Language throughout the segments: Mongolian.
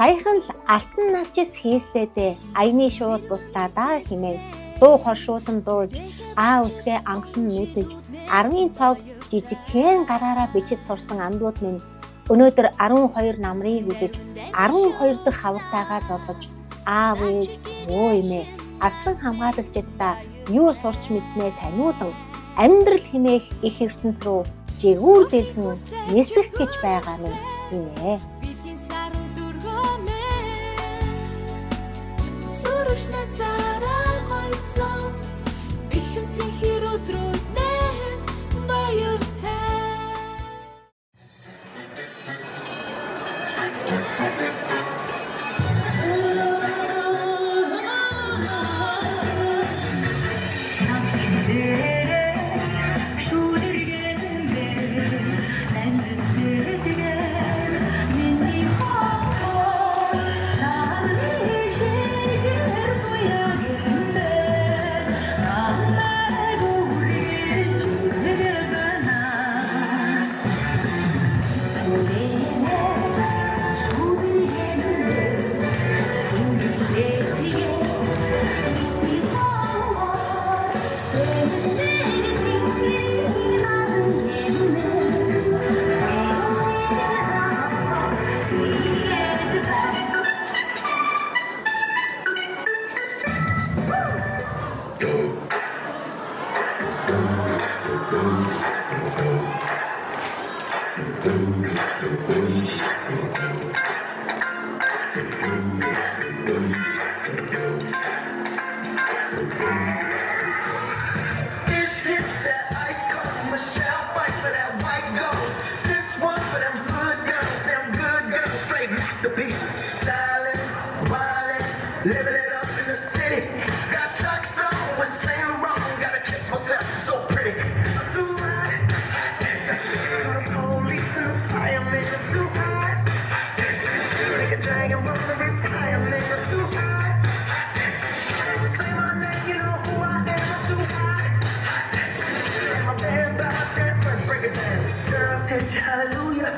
Саяхан л алтан навчис хийслээдээ аяны шууд буслаа даа хэмээн дуу хоршуулан дуулж аа үсгээ анхлан нүдэж 10-ын тоог жижигхэн гараараа бичиж сурсан андууд минь өнөөдөр 12 намрыг үдэж 12 дахь хавартайгаа золгож аав ээж өө эмээ асран хамгаалагчдаа юу сурч мэдснээ таниулан амьдрал хэмээх их ертөнц рүү жигүүр дэлгэн нисэх гэж байгаа минь гинэ. Бэлгийн сарул өргөмөө Сүрэгч насаараа гойсон Бэхэн цэнхэр өдрүүд мэн баяртай. This is that ice cold Michelle fight for that white gold. This one for them good girls, them good girls, straight masterpieces. Styling, wildin', living it up in the city. Got Chuck's on with Saint Laurent. Gotta kiss myself, I'm so pretty. I'm too hot. Call the police and the fireman. I'm too hot. Make a dragon wanna retire, man. I'm too hot. Say my name, you know who I am. I'm too hot. And my band about that, but break it down. Girls hit you, hallelujah.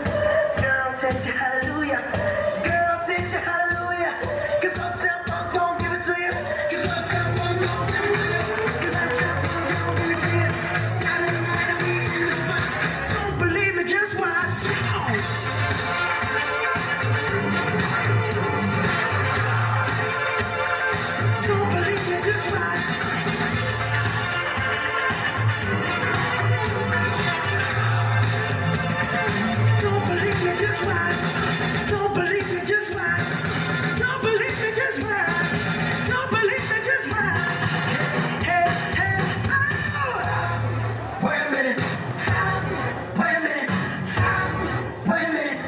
Girls hit you, hallelujah. Girls hit you, hallelujah. 'Cause Uptown Funk don't give it to you. 'Cause Uptown Funk don't give it to you. 'Cause Uptown Funk don't give it to you. Saturday night and we in the spot. Don't believe me, just watch. Don't believe me, just watch. Don't believe me, just watch. Don't believe me, just watch. Don't believe me, just watch. Don't believe me, just watch. Hey, hey, oh! Wait a minute. Wait a minute. Wait a minute.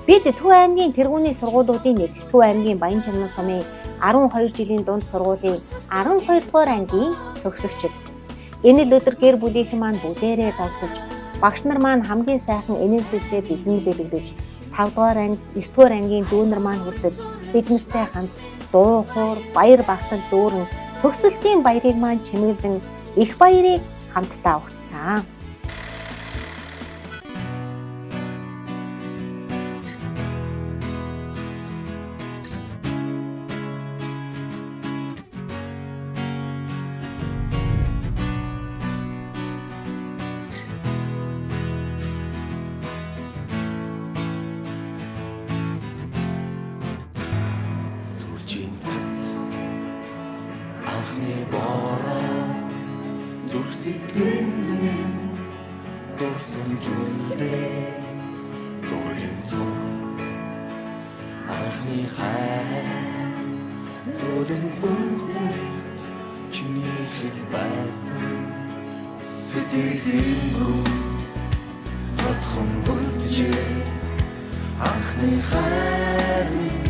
Бид Төв аймгийн тэргүүний сургуулиудын нэг Төв аймгийн Баянчанман сумын 12 жилийн дунд сургуулийн 12 дугаар ангийн төгсөгчид. Энэ л өдөр гэр бүлийнхэн маань бүгдээрээ догдож, багш нар маань хамгийн сайхан инээмсэглэлээр бидэнд бэлэглэж, 5 дугаар анги, 9 дугаар ангийн дүү нар маань хүртэл бид нартай хамт дуу хоор, баяр багтал дүүрэн төгсөлтийн баярыг маань чимэглэн их баярыг хамтдаа угтсан. Сүржийн цас анхны бороо зүрх сэтгэл минь дурсамжуулдэ зургийн цог анхны хайр зөөлөн үнсэлт чиний хэл байсан сэтгэлэнгүү тодхон үлджээ анхны хайр минь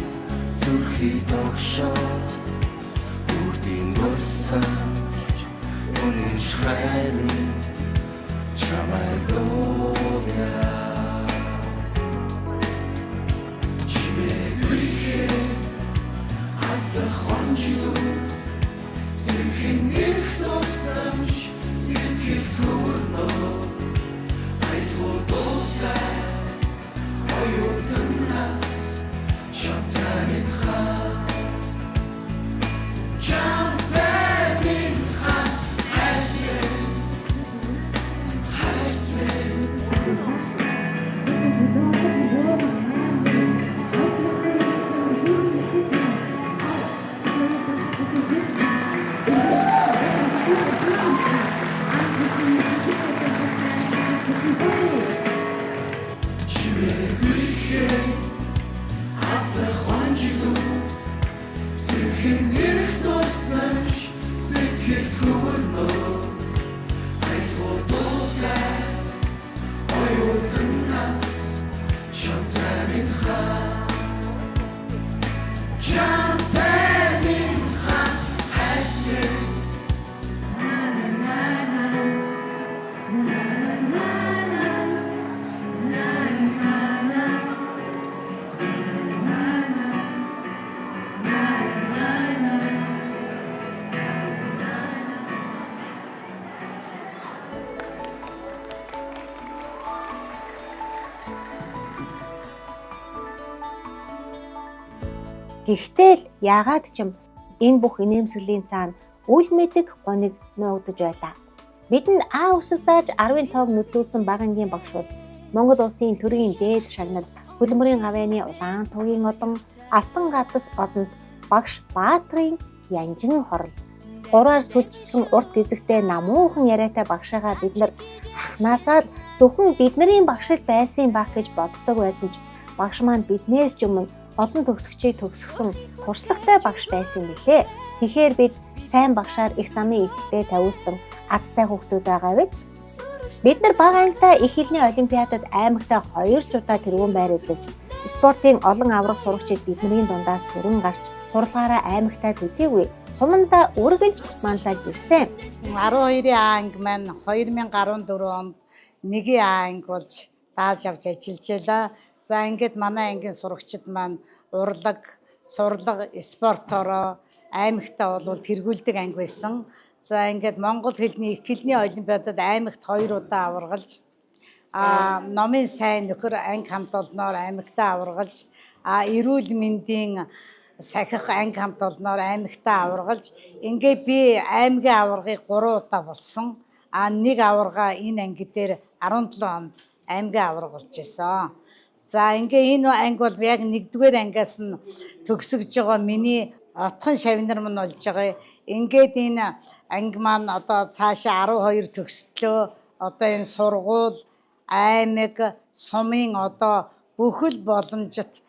зүрхий тогшоод үрдийн дурсамж үнэн хайр минь чамайг дуулаа чимээгүй аслах онжилууд сэрхэн ирэх дурсамж сэтгэлд хөвөрнө аюулгүй дуутай оюутан нас чамтай минь хамт чамтай минь хамт хайр минь хайр минь. Чимээгүй аслах онжилууд сэрхэн ирэх дурсамж сэтгэлд хөвөрнө аюулгүй дуутай оюутан нас чамтай минь хамт чамтай минь хамт хайр минь. Гэхдээ л яагаад ч юм энэ бүх инээмсэглэлийн цаана үл мэдэг гуниг нуугдаж байлаа. Бидэнд А үсэг зааж 10-ын тоог нүдлүүлсэн бага ангийн багш бол Монгол улсын төрийн дээд шагнал Хөлмөрийн гавьяаны улаан тугийн одон Алтан гадас одонд багш Баатрын Янжин хорл. Гураар сүлжсэн урт гэзэгтэй намуухан яриатай багшаагаа бид нар анхнаасаа л зөвхөн бидний багш л байсан байх гэж боддог байсан ч багш маань биднээс ч өмнө олон төгсөгчийг төгсгсөн туршлагатай багш байсан юм билээ. Тэгэхээр бид сайн багшаар их замын ихтэй тавиулсан азтай хүүхдүүд байгаа биз? Бид нар бага ангидаа их хэлний олимпиадад аймагтаа 2 ч удаа тэргүүн байр эзэлж, спортын олон аврах сурагчид бидний дундаас төрөн гарч сурлагаараа аймагтаа төдийгүй сумандаа үргэлж манлайлж ирсэн. 12-ийн А анги маань 2014 онд 1-ийн А анги болж дааж авч ажиллаж байлаа. За ингээд манай ангийн сурагчид маань урлаг, сурлага, спортороо аймагтаа бол тэргүүлдэг анги байсан. За ингээд монгол хэлний их хэлний олимпиадад аймагт 2 удаа аваргалж, номын сайн нөхөр анги хамт олноор аймагтаа аваргалж, эрүүл мэндийн сахих анги хамт олноор аймагтаа аваргалж, ингээ би аймгийн аваргыг 3 удаа болсон. Нэг аварга энэ анги дээр 17 онд аймгийн аварга болж исэн. За ингээ энэ анги бол яг нэгдүгээр ангиас нь төгсөж байгаа миний отхон шавнар мань болж байгаа. Ингээд энэ анги маань одоо цаашаа 12 төгслөө. Одоо энэ сургууль, аймаг, сумын одоо бүхэл боломжит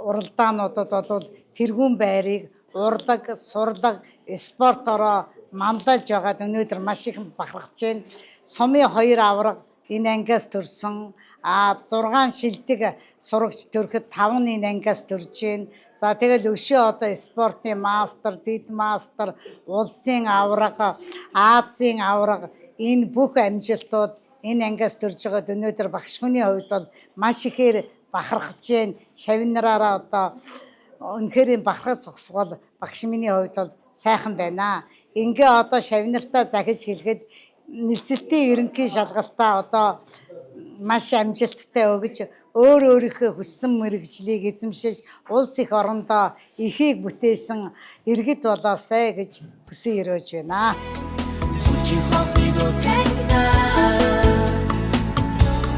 уралдаануудад бол тэргүүн байрыг урлаг, сурлага, спортороо манлайлж байгаад өнөөдөр маш их бахархаж байна. Сумын 2 аварга энэ ангиас төрсөн. А 6 шилдэг сурагч төрөхөд 5 энэ ангиас төрж байна. За тэгэл өшөө одоо спортын мастер, дэд мастер, улсын аварга, Азийн аварга энэ бүх амжилтууд энэ ангиас төрж байгаад өнөөдөр багш хүний хувьд бол маш ихээр бахархаж байна. Шавь нараараа одоо үнэхээр юм бахархаж зогсгол багш миний хувьд бол сайхан байна. Ингээ одоо шавь нартаа захиж хэлэхэд нэлсэлтийн ерөнхий шалгалтаа одоо маш амжилттай өгөж өөр өөрийнхөө хүссэн мэргэжлийг эзэмшиж улс их орондоо ихийг бүтээсэн иргэд болоосай гэж хүсэн өрөөж байна. Сүүлчийн хонхны дуу цангинаа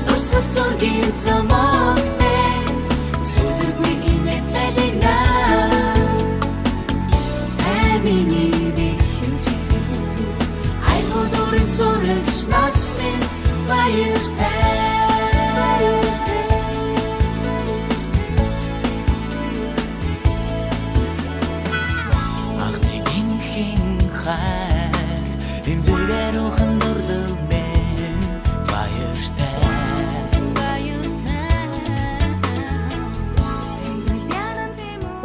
Нурсгал зургийн цомогтой Сүдэргүй инээ цалигнаа Амины бэхэн зэхэрдүү Айхуу дүүрэн сурагч нас минь баяртай. Анхны гинхэн хайр Эмзэгээр ухан дурлал мэн баяртай.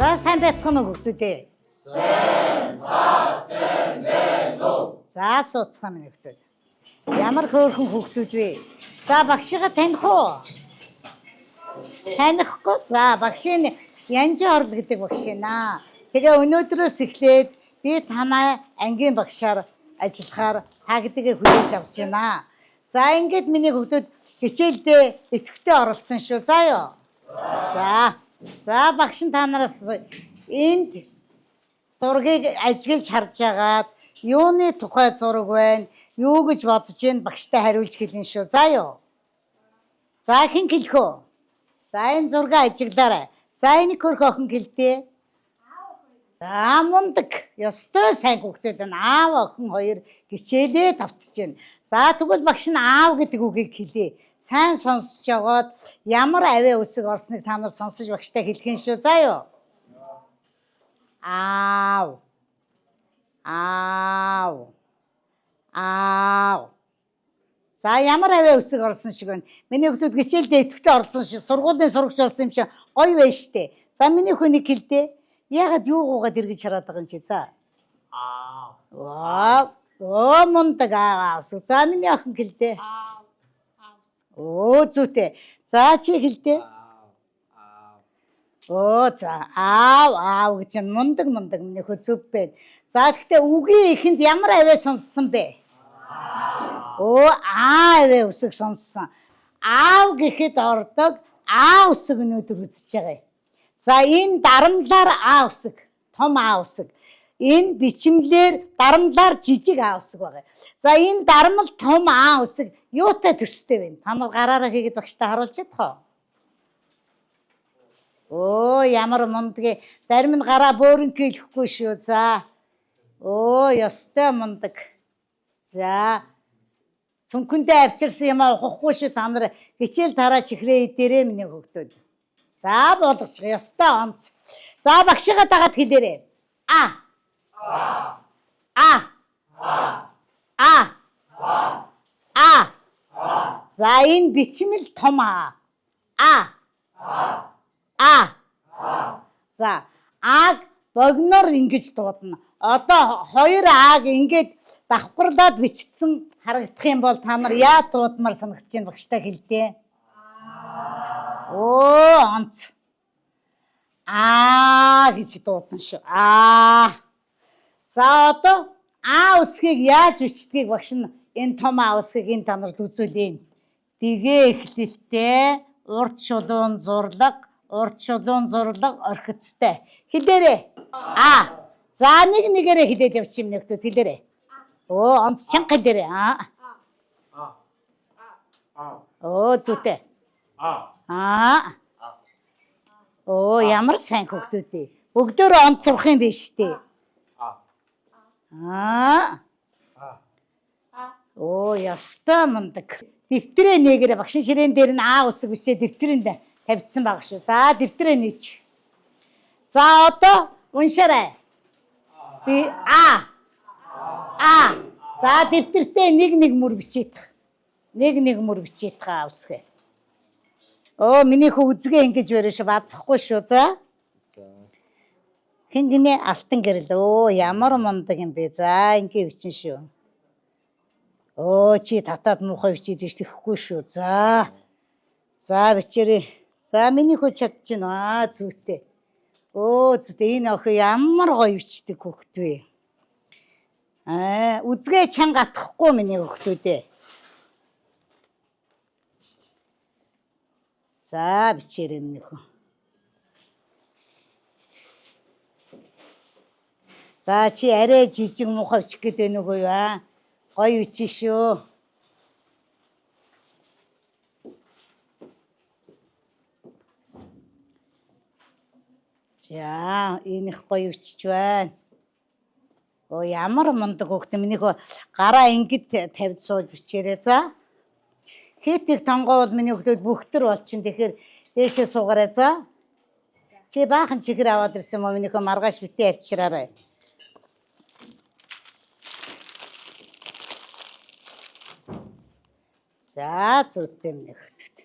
За сайн байцгаана уу хүүхдүүд ээ. Сайн байна уу. За сууцгаана минь хүүхдүүд. Ямар хөөрхөн хүүхдүүд вэ? За багшигаа таних уу? Танихгүй. За багшийн Янжин орл гэдэг багш байна. Тэгээ өнөөдрөөс эхлээд би танай ангийн багшаар ажиллахаар та гэдгээ хүлээж авч байна. За ингээд миний хүүхдүүд хичээлдээ идэвхтэй оролцсон шүү. За юу? За. За багш нь та нараас энд зургийг ажиглаж харж агаад юуны тухай зураг байна? Юу гэж бодож байна? Багштай хариулж хэлнэ шүү. За юу? За хэн хэлэх вэ? За энэ зургийг ажиглаарай. За энэ хөрх охин хэлдээ. За мундаг. Ёстой сайн хүүхдүүд байна. Аав охин хоёр хичээлээ давтж байна. За тэгвэл багш нь аав гэдэг үгийг хэлье. Сайн сонсож жагаад ямар авиа үсэг орсныг та нар сонсож багштай хэлэх юм шүү. За юу? Аав. Аав. Аав. За ямар авиа үсэг орсон шиг байна. Миний хүүхдүүд хичээлдээ идэвхтэй оролцсон шиг сургуулийн сурагч болсон юм чинь гоё байж штэ. За миний хүн нэг хэлдээ. Яагаад юу гуугаад эргэж хараад байгаа юм чи за? Аа. Вау. Оо мундаг аав. За миний охин хэлдээ. Оо зүйтэй. За чи хэлдээ. Оо за аав аав гэж нь мундаг мундаг миний хөө зөв байна. За гэхдээ үгийн эхэнд ямар авиа сонссон бэ? Өө аа авиа үсэг сонссон. Аав гэхэд ордог аа үсэг өнөөдөр үзэж байгаа юм. За энэ дарамлаар аа үсэг, том аа үсэг. Энэ бичмлэр дарамлаар жижиг аа үсэг байгаа. За энэ дармал том аа үсэг юутай төстэй вэ? Та нар гараараа хийгээд багштай харуулж чадах уу? Өө ямар мундгийг зарим нь гараа бөөрөнхий хэлэхгүй шүү. За. Өө ёстой мундаг. За. Цүнхэндээ авчирсан юм аа ухахгүй шүү та нар хичээл тараа чихрээ идэрээ миний хөгтөд. За болгочих ёстой онц. За багшигаа дагаад хэлээрэй. А. А. А. А. За энэ бичмэл том а. А. А. За аг богиноор ингэж дуудана. Одоо хоёр аг ингээд давхарлаад бичсэн харагдах юм бол та нар яа дуудмаар санагч чинь багштай хэлдээ. Өө онц. Аа гэж дуудана шүү. Аа. За одоо А үсгийг яаж бичдгийг багш нь энэ том А үсгийг энэ та нарт үзүүлье. Дэгээ эхлэлтэй урд шулуун зурлаг, урд шулуун зурлаг орхицтой. Хэлээрэй. А. За нэг нэгээрээ хэлээд явчих юм нэгтээ хэлээрэй. Өө онц чанга хэлээрэй. Аа. Өө зүйтэй. Аа. Өө ямар сайн хүүхдүүд ээ. Бүгдөө онц сурах юм биш үү? Аа. Оо, ёстой мундаг. Дэвтрээ нээгээрээ багшин ширээн дээр нь А үсэг бичээ дэвтрэнд тавьчихсан баг шүү. За, дэвтрээ нээч. За, одоо уншаарай. Би А. А. За, дэвтэртээ нэг нэг мөр бичээдэх. Нэг нэг мөр бичээдэх А үсгээ. Өө миний хүү үзгээ ингэж барина шүү. Базахгүй шүү. За. Хэн гинэ алтан гэрэл. Өө ямар мундаг юм бэ. За ингэ бичин шүү. Өө чи татаад муухай бичээд иш тэхгүй шүү. За. За бичээрэй. За миний хүү чадчихна. Аа зүйтэй. Өө зүйтэй энэ охин ямар гоё бичдэг хүүхэд вэ? Аа үзгээ чанга атахгүй миний хүүхдүүдээ. За бичээрэй миний хүү. За чи арай жижиг муухай бичих гээд байна уу юу аа? Гоё бичиж шүү. За энэ их гоё бичиж байна. Оо ямар мундаг хүүхдээ миний хөө гараа ингэж тавьж сууж бичээрэй за. Хит их тонгоо бол миний хүүхдүүд бөхтөр болчин. Тэгэхээр дээшээ суугаарай за. Чи баахан чихэр аваад ирсэн мó миний хөө маргааш битээ авчираарай. За зүйтэй миний хүүхдүүд.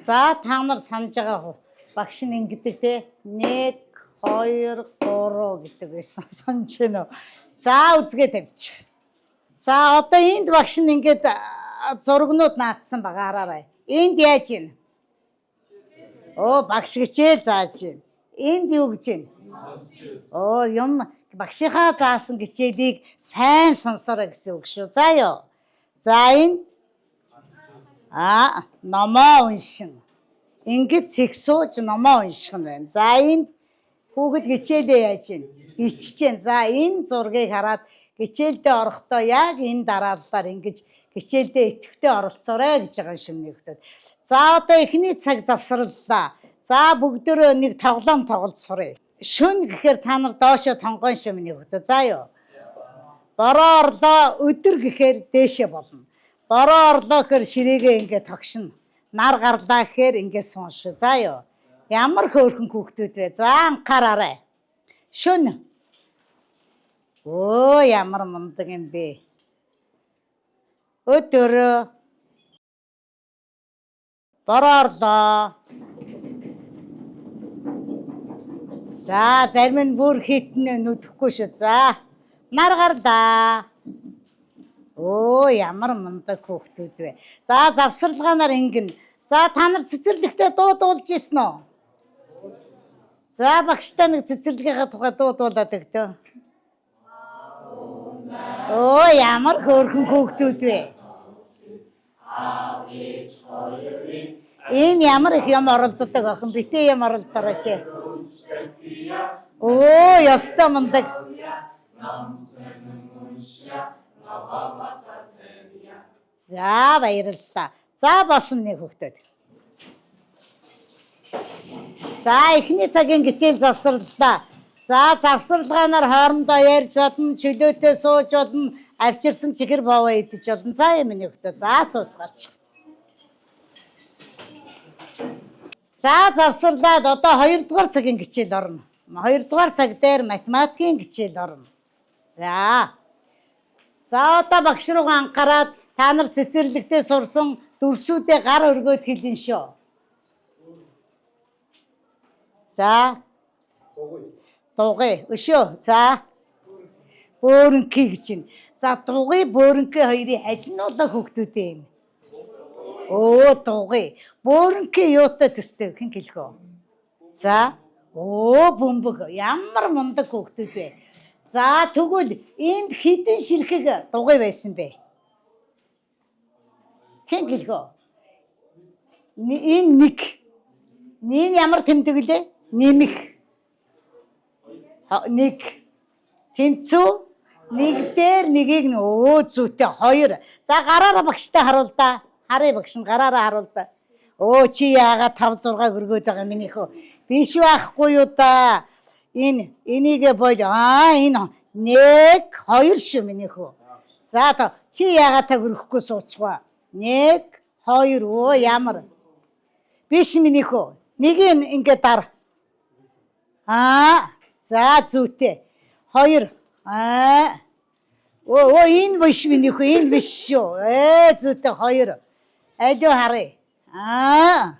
За та нар санаж байгаа хөө багш нь ингэдэг те 1 2 3 гэдэг байсан санаж байна уу? За үзгээ тавьчих. За одоо энд багш нь ингээд зургнууд наадсан байгаа хараарай. Энд яаж юм? Оо багш хичээл зааж байна. Энд юу гэж байна? Оо юм багшийнхаа заасан хичээлийг сайн сонсорой гэсэн үг шүү. За ёо. За энэ номоо уншин. Ингээд цэг сууж номоо унших нь байна. За энэ хүүхэд хичээлээ яаж юм? Бичиж гэн. За энэ зургийг хараад хичээлдээ орохдоо яг энэ дарааллаар ингэж хичээлдээ идэвхтэй оролцоорой гэж байгаа юм нэгтүүд. За одоо эхний цаг завсарлаа. За бүгдөө нэг тоглоом тоглож суръя. Шөн гэхээр та нар доошо тонгоон шим нэгтүүд. За юу. Бороо орлоо өдөр гэхээр дээшээ болно. Бороо орлоо гэхээр ширээгээ ингээ тогшино. Нар гарлаа гэхээр ингээ суунш. За юу. Ямар хөөрхөн хүүхдүүд вэ? За анхаараарай. Шөн. Өө ямар мундаг юм бэ? Өдөр бороо орлоо. За зарим нь бүр хитэн нүдэхгүй шүү. За нар гарлаа. Өө ямар мундаг хүүхдүүд вэ? За завсарлагаанаар ингэн. За та нар цэцэрлэгтээ дуу дуулж ирсэн үү? За багштай нэг цэцэрлэгийнхаа тухай дуу дуулаад өгтөө. Өө ямар хөөрхөн хүүхдүүд вэ? Энэ ямар их юм оролддог охин битээ юм оролдорооч. Өө ёстой мундаг. За баярлалаа. За болсон нэг хүүхдүүд. За эхний цагийн хичээл завсарлаа. За завсарлагаанаар хоорондоо ярьж болно, чөлөөтэй сууж болно, авчирсан чихэр боовоо идэж болно. За юм нэг хүүхдүүд. За сууцгаач. За завсарлаад одоо 2 дугаар цагийн хичээл орно. 2 дугаар цаг дээр математикийн хичээл орно. За. За одоо багш руугаа анхаарад та нар цэцэрлэгтээ сурсан дүрсүүдээ гар өргөөд хэлнэ шүү. За. Дугуй. Өшөө. За. Бөөрөнхий гэж байна. За дугуй бөөрөнхий хоёрын аль нь болоо хүүхдүүдээ юм? Өө дугуй. Бөөрөнхий юутай төстэй хэн хэлэх вэ? За. Өө бөмбөг. Ямар мундаг хүүхдүүд вэ? За тэгвэл энд хэдэн ширхэг дугуй байсан бэ? Хэн хэлэх вэ? Энэ нэг. Энэ ямар тэмдэг лээ? Нэмэх. Нэг. Тэнцүү. Нэг дээр нэгийг нь өө зүйтэй хоёр. За гараараа багштай харуул да. Харъя багш нь гараараа харуул да. Өө чи яагаад 5 6 өргөөд байгаа миний хөө. Биш байхгүй юу да. Энэ энийгээ бол аа энэ 1 2 шүү миний хөө. За та чи яагаад та өргөхгүй суучихва. 1 2 өө ямар. Биш миний хөө. Нэг нь ингээ дар. Аа за зүйтэй. 2. Аа. Өө өө энэ биш миний хөө энэ биш шүү. Зүйтэй 2. Алиу харъя. Аа.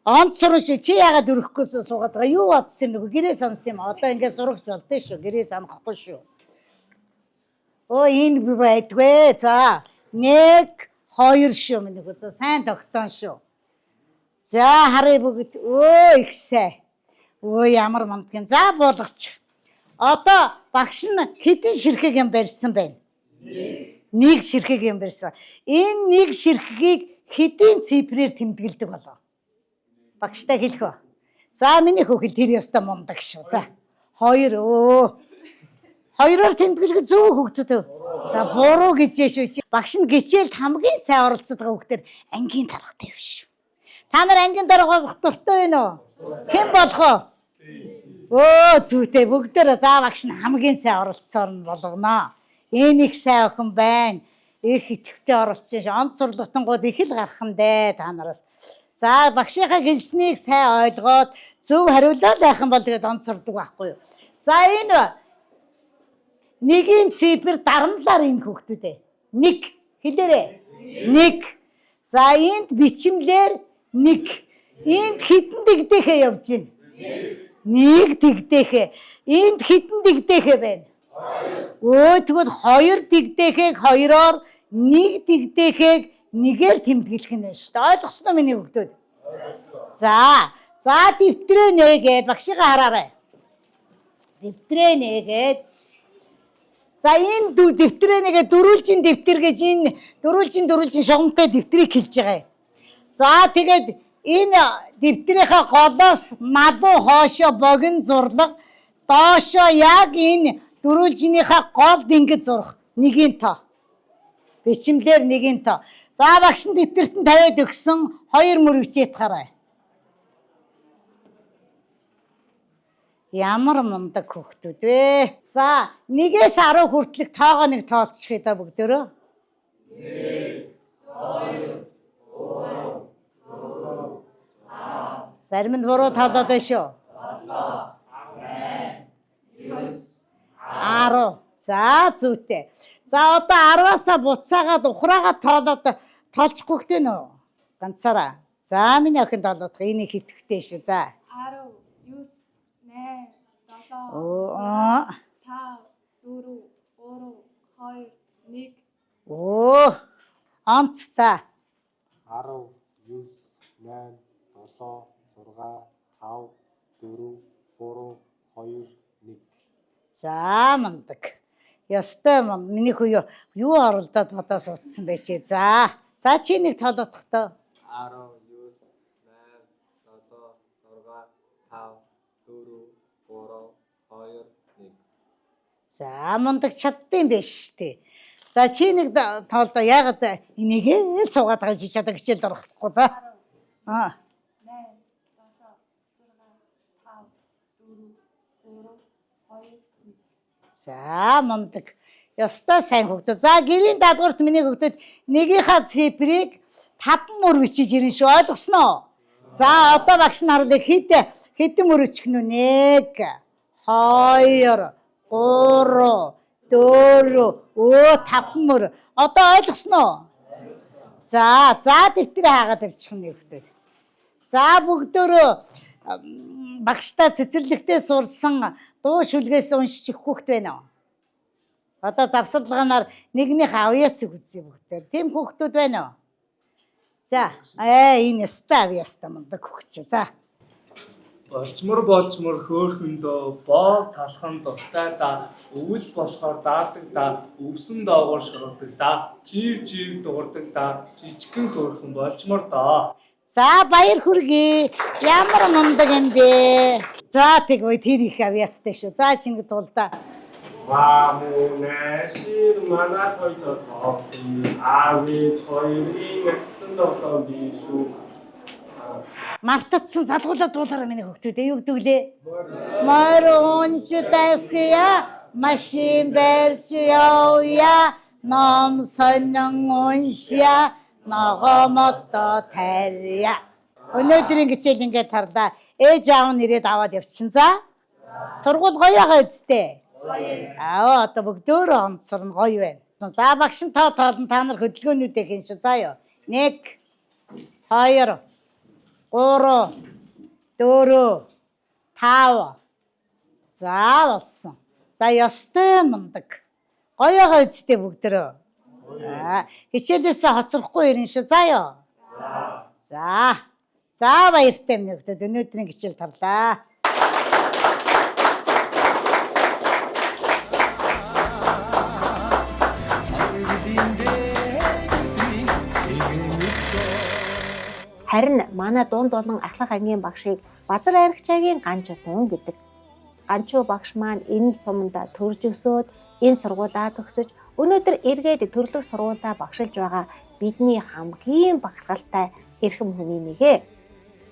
Онц сурагч чи яагаад өрөхгүйсэн суугаад байгаа? Юу бодсон юм бэ? Гэрээ сансан юм. Одоо ингээд сурагч болдсон шүү. Гэрээ санахгүй шүү. Өө энэ би байдгүй. За 1 2 шүү миний хөө. За сайн тогтоон шүү. За харъя бүгд. Өө их сайн. Өө ямар мандгийн. За буулгачих. Одоо багш нь хэдэн ширхэг юм барьсан байна? Нэг ширхэг юм барьсан. Энэ нэг ширхгийг хэдийн цифрээр тэмдэглэдэг болов? Багштай хэлэх үү? За миний хөхөл тэр ёстой мундаг шүү. За. Хоёр өө. Хоёроор тэмдэглэх зөв хөгдөд. За буруу гэж шүү. Чи Багш нь гिचээлд хамгийн сайн оролцдог хүүхдээр ангийн даргатай юм шүү. Та нар ангийн дарга болох дуртай байна уу? Хэн болох вэ? Өө зүйтэй бүгдээр за багш нь хамгийн сайн оролцсоор нь болгоно. Энэ их сайн охин байна. Их идэвхтэй оролцсон ш. Онц сурлагтангууд их л гарах нь дээ та нараас. За багшийнхаа хэлснийг сайн ойлгоод зөв хариулаад байх юм бол тэгээд онц сурдаг байхгүй юу? За энэ нэгийн цифр дарамлаар энэ хүүхдүүд ээ. Нэг хэлээрэй. Нэг. За энд бичмлэр нэг. Энд хитэн дэгдэхэ явж байна. Нэг дэгдэхэ. Энд хитэн дэгдэхэ байна. Өө тэгвэл хоёр дэгдэхэг хоёроор нэг дэгдэхэг нэгээр тэмдэглэх нь байна шүү дээ. Ойлгосноо миний хүүхдүүд? За, за дэвтрээ нээгээд багшигаа хараарай. Дэвтрээ нээгээд За энэ дэвтрээ нэгэ дөрвөлжин дэвтэр гэж энэ дөрвөлжин дөрвөлжин шугамтай дэвтрийг хэлж байгаа юм. За тэгээд энэ дэвтрийнхаа голоос налуу хоошоо богино зурлага доошоо яг энэ дөрвөлжинийхээ голд ингэж зурах нэгийн тоо. Бичмлэр нэгийн тоо. За багш нь дэвтэрт нь тавиад өгсөн хоёр мөр бичээд хараа. Ямар мундаг хүүхдүүд вэ? За, нэгээс 10 хүртэлх тоогоо нэг тоолчих даа бүгдөө. Зарим нь буруу тоолоод байна шүү. 10. За, зүйтэй. За, одоо 10-аасаа буцаагаад ухраагаад тоолоод тоолчихгүй хтэй нөө. Ганцаараа. За, миний охин тоолоод энэ их идэвхтэй шүү. За. 10, 9, 8, 7, Өө. 5, 4, 3, 2, 1. Өө. Онц за. 10, 9, 8, 7, 6, 5, 4, 3, 2, 1. За мундаг. Ёстой мун. Миний хүү юу- юу оролдоод бодоо суудсан бэ чи. За. За чи нэг тоолоодох тоо. 10, 9, 8, 7, 6, 5, 4, 3, 2, 1. За мундаг чаддсан байх штэ. За чи нэг тоолдоо яагаад энийгээ л суугаад байгаа чи чадаг хичээлд орохгүй за. Аа. 8, 7, 6, 5, 4, 3, 2, 1. За мундаг. Ёстой сайн хүүхдүүд. За гэрийн даалгаварт миний хүүхдүүд нэгийнхаа цифрыг 5 мөр бичиж ирнэ шүү. Ойлгосноо? За одоо багш нь харуулъя. Хэд хэдэн мөр бичих нь вэ? 1 2 3 4 өө 5 мөр. Одоо ойлгосноо? За за дэвтэр хаагаад авчих нь хүүхдүүд. За бүгдөө багштай цэцэрлэгтээ сурсан дуу шүлгээс уншиж өгөх хүүхд байна уу? Одоо завсарлаганаар нэгнийх авьяасыг үзье бүгдээр. Тийм хүүхдүүд байна уу? За, энэ ёстой авьяастай мундаг хүүхд. За. Болчмор болчмор хөөхөндөө боо талхан дуртай да өвөл болохоор даадаг да өвсөн доогоор шургадаг да жив жив дуурдаг да жижигхэн хөөхөн болчмор доо. За баяр хүргэе. Ямар мундаг юм бэ? За тэг ой тэр их авьяастай шүү. За чиний тулдаа. Мамунашир манай хоёроо тоохи аавич хоёрын агсан долоо би шүү. Мартацсан залгуулаад дуулаараа миний хүүхдүүд юу гэдэг лээ? Морь унж тавхия, машин барьж явъя, ном сонин уншия, ногоо модоо тарья. Өнөөдрийн хичээл ингээд тарлаа. Ээж аав нь ирээд аваад явчихсан. За. Сургууль гоё байгаа үсттэй. Аа, одоо бүгдөөрөө онцорно, гоё байна. За, багш нь тоо тоолно, та нар хөдөлгөөнүүдээ хийн шүү. За юу. 1 2 3 4 5. За, болсон. За, ёстой мундаг. Гоё гоё үстэй бүгдөрөө. Аа, хичээлээсээ хоцрохгүй ирнэ шүү. За юу. За. За, баяртай минь нөхдөд өнөөдрийн хичээл тарлаа. Харин манай дунд болон ахлах ангийн багшийг Базар Айрагчаагийн Ганчулуун гэдэг. Ганчуу багш маань энэ суманд төрж өсөөд, энэ сургуулаа төгсөж, өнөөдөр эргээд төрлөх сургуулаа багшилж байгаа бидний хамгийн бахархалтай эрхэм хүний нэгэ.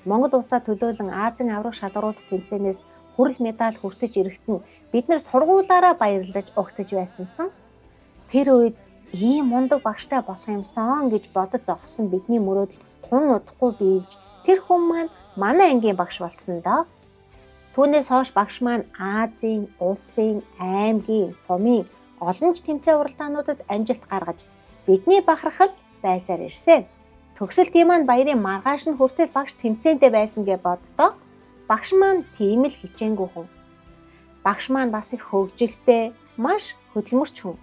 Монгол улсаа төлөөлөн Азийн аварга шалгаруулах тэмцээнээс хүрэл медаль хүртэж ирэхэд нь бид нар сургуулаараа баярлаж угтаж байсансан. Тэр үед ийм мундаг багштай болох юмсан гэж бодож зогссон бидний мөрөөдөл тун удахгүй биелж тэр хүн маань манай ангийн багш болсон доо. Түүнээс хойш багш маань Азийн, улсын, аймгийн, сумын олон ч тэмцээн уралдаануудад амжилт гаргаж бидний бахархал байсаар ирсэн. Төгсөлтийн маань баярын маргааш нь хүртэл багш тэмцээнтэй байсан гэж боддоо. Багш маань тийм л хичээнгүй хүн. Багш маань бас их хөгжилтэй, маш хөдөлмөрч хүн.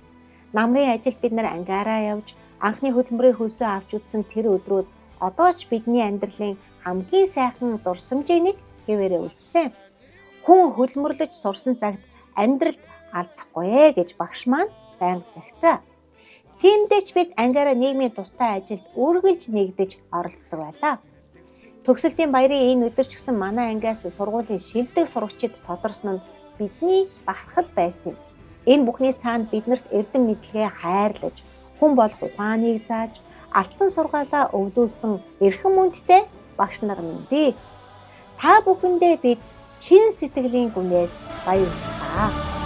Намрын ажилд бид нар ангиараа явж анхны хөдөлмөрийн хөлсөө авч үзсэн тэр өдрүүд одоо ч бидний амьдралын хамгийн сайхан дурсамжийн нэг хэвээрээ үлдсэн. Хүн хөдөлмөрлөж сурсан цагт амьдралд алзахгүй ээ гэж багш маань байнга загтаа. Тиймдээ ч бид ангиараа нийгмийн тустай ажилд үргэлж нэгдэж оролцдог байлаа. Төгсөлтийн баярын энэ өдөр ч гэсэн манай ангиас сургуулийн шилдэг сурагчид тодорсон нь бидний бахархал байсан юм. Энэ бүхний цаана биднэрт эрдэм мэдлэгээ хайрлаж, хүн болох ухааныг зааж, алтан сургаалаа өвлүүлсэн эрхэм хүндтэй багш нар минь бий. Та бүхэндээ бид чин сэтгэлийн гүнээс баярлалаа.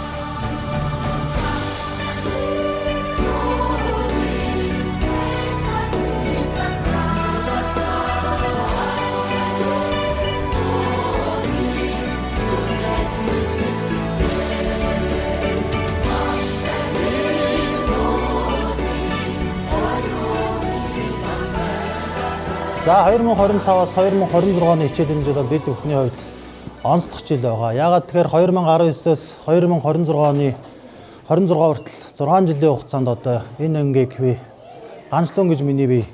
За, 2025-аас 2026 оны хичээлийн жил бол бид бүхний хувьд онцлог жил байгаа. Яагаад тэгэхээр 2019-өөс 2026 оны 26 хүртэл 6 жилийн хугацаанд одоо энэ ангийг би ганцлон гэж миний бие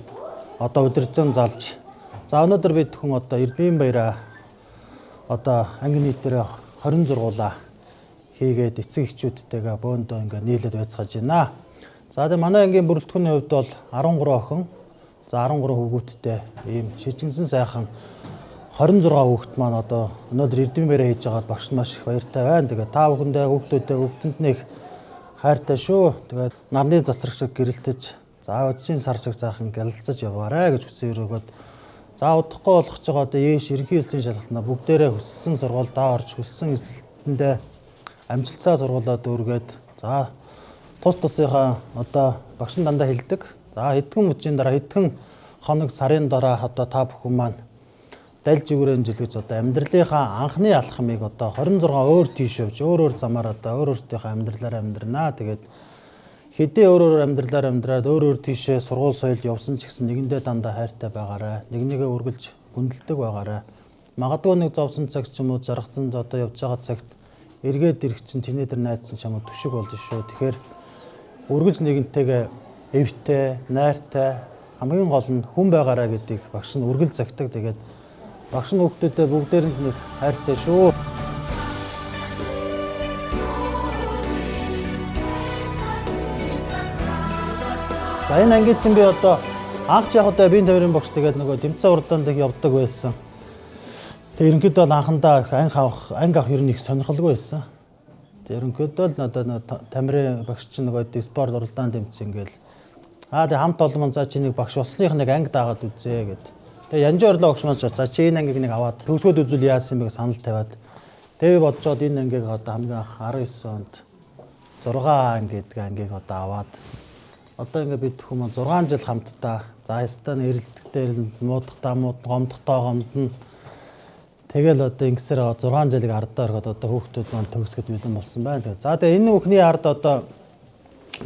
одоо удирдан залж. За, өнөөдөр бид бүхэн одоо Эрдмийн баяраа одоо анги нийтээрээ 26-уулаа хийгээд эцэг эхчүүдтэйгээ бөөндөө ингээ нийлээд байцгааж байна. За, тэгээ манай ангийн бүрэлдэхүүний хувьд бол 13 охин, за 13 хүүгүүдтэй ийм шижигнсэн сайхан 26 хүүхэд маань одоо өнөөдөр Эрдмийн баяраа хийж байгаад багш нь маш их баяртай байна. Тэгээ та бүхэндээ, хүүхдүүдээ, хүүхдэнд нэг хайртай шүү. Тэгээд нарны засраг шиг гэрэлтэж, за өдсийн сар шиг сайхан гялалзаж яваарэ гэж хүсэн өрөөгөөд, за удахгүй болгож байгаа одоо ээш ерөнхий элсийн шалгалтнаа бүгдээрээ хүссэн сургуульдаа орж, хүссэн эсэлтэндээ амжилтсаа сургуулаа дүүргээд, за тус тусынхаа одоо багш нь дандаа хэлдэг. За, хэдхэн мөчийн дараа, хэдхэн хоног сарын дараа одоо та бүхэн маань дал живрэн жил гэж одоо амьдралынхаа анхны алхмыг одоо 26 өөр тийш явж, өөр өөр замаар одоо өөр өөртөөхөө амьдралаар амьдрнаа. Тэгээд хэдий өөр өөр амьдралаар амьдраад өөр өөр тийшээ сургууль соёлд явсан ч гэсэн нэгэндээ дандаа хайртай байгаарай. Нэг нэгэ үргэлж хүндэлдэг байгаарай. Магадгүй нэг зовсон цаг ч юм уу жаргасан одоо явж байгаа цагт эргээд ирэх чинь тэнэ тэр найдсан ч юм уу түшиг болно шүү. Тэгэхээр үргэлж нэгэнтэйгээ эвтэй, найртай, хамгийн гол нь хүн байгаарай гэдгийг багш нь үргэлж загтаг. Тэгээд багш нь хүүхдүүдэд бүгдээрэнд нэг хайртай шүү. За, энэ ангийн чинь би одоо анх ч яг одоо биеийн тамирын багш, тэгээд нөгөө тэмцээн уралдаанд их явдаг байсан. Тэгээд ерөнхийдөө бол анхандаа их анги авах ер нь их сонирхолгүй байсан. Тэгээд ерөнхийдөө л надад тамирын багш чинь нөгөө спорт уралдаан тэмцээн ингээл. Аа, тэгээд хамт олон маань за чи нэг багш болсных нэг анги дагаад үзье гэд. Тэгээд Янжин орлоо багш маань за чи энэ ангийг нэг аваад төгсгөөд үзвэл яасан юм бэ гэж санал тавиад. Тэгээд би бодцоод энэ ангийг одоо хамгийн анх 19 онд 6 анги гэдэг ангийг одоо аваад одоо ингээ бид хүмүүс 6 жил хамтдаа, за ястаа эрэлдэгтэй эрэлдэн, муудахтаа муудна, гомдохдоо гомдно. Тэгэл одоо ингэсээр 6 жилиг ардаа орхиод одоо хүүхдүүд маань төгсгöd бэлэн болсон байна. Тэгээ за тэгээ энэ бүхний ард одоо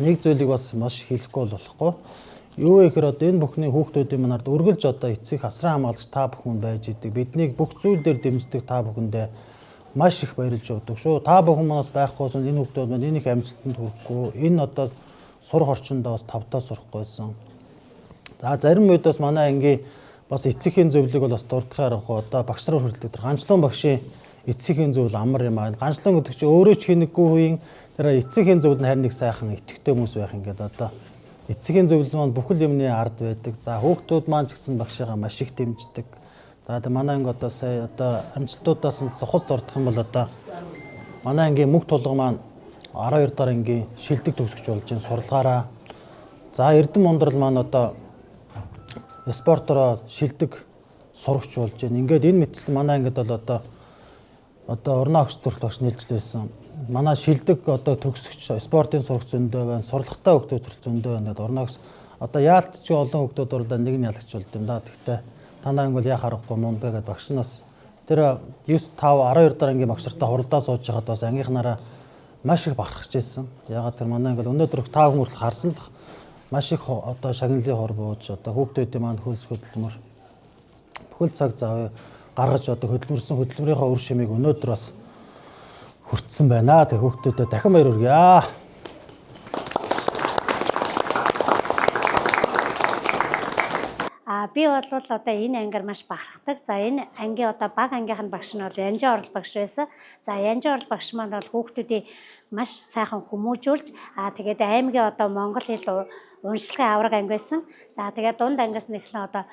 нэг зүйлийг бас маш хэлэхгүй бол болохгүй. Юу вэ гэхээр одоо энэ бүхний хүүхдүүдийн маань ард үргэлж одоо эцэг асран хамгаалагч та бүхэн байж идэг. Биднийг бүх зүйл дээр дэмждэг та бүхэндээ маш их баярлж явдаг шүү. Та бүхэн манаас байхгүйсэн энэ хүүхдүүд маань энэ их амжилтанд хүрэхгүй. Энэ одоо сурах орчиндөө бас тавтаа сурахгүйсэн. За зарим үед бас манай ангийн бас эцэгхийн зөвлөлийг бол бас дурдахын аргагүй одоо багш нар хөрлөдөг. Тэр ганцлон багшийн эцэгхийн зөвлөл амар юм аа. Ганцлон гэдэг чинь өөрөө ч хинэггүй үеийн тэр эцэгхийн зөвлөл нь харин нэг сайхан итгэвтэй хүмүүс байх ингээд одоо эцэгхийн зөвлөл маань бүхэл юмны ард байдаг. За хүүхдүүд маань ч гэсэн багшигаа маш их дэмждэг. За тэгээ манай анги одоо сая одоо амжилтуудаас нь сухас дурдах юм бол одоо манай ангийн мөнх тулга маань 12 дахь ангийн шилдэг төгсгч болж байна сурлагаараа. За Эрдэм мундрал маань одоо спортороо шилдэг сурагч болж байна. Ингээд энэ мэтчлэн манай ангид бол одоо урнаа огч төрөл багш нэлжлээсэн. Манай шилдэг одоо төгсөгч спортын сурагч зөндөө байна. Сурлагатай хүүхдүүд төрөл зөндөө байна. Тэгээд урнаа огч одоо яалтч олон хүүхдүүд дурлаа нэг нь ялагч болд юм да. Тэгтээ танаа анги бол яах аргагүй мундаг гэдээ багш нь бас тэр 9 5 12 дахь ангийн багш нартай хуралдаа сууж байхад бас ангийнхнаараа маш их бахархаж байсан. Ягаад тэр манай анги бол өнөөдөр та бүхэн хүртэл харсан л маш их одоо шагналын хор бууж одоо хүүхдүүдийн маань хөлс хөдөлмөр бүхэл цаг зав гаргаж одоо хөдөлмөрсөн хөдөлмөрийнхөө үр шимийг өнөөдөр бас хүртсэн байна. Тэг хүүхдүүдэд дахин баяр хүргье. А би бол одоо энэ ангиар маш бахархдаг. За энэ ангийн одоо бага ангийнх нь багш нь бол Янжин орол багш байсан. За Янжин орол багш маань бол хүүхдүүдийг маш сайхан хүмүүжүүлж тэгээд аймгийн одоо монгол хэл уншлагын авраг анги байсан. За тэгээд дунд ангиас нэхлэн одоо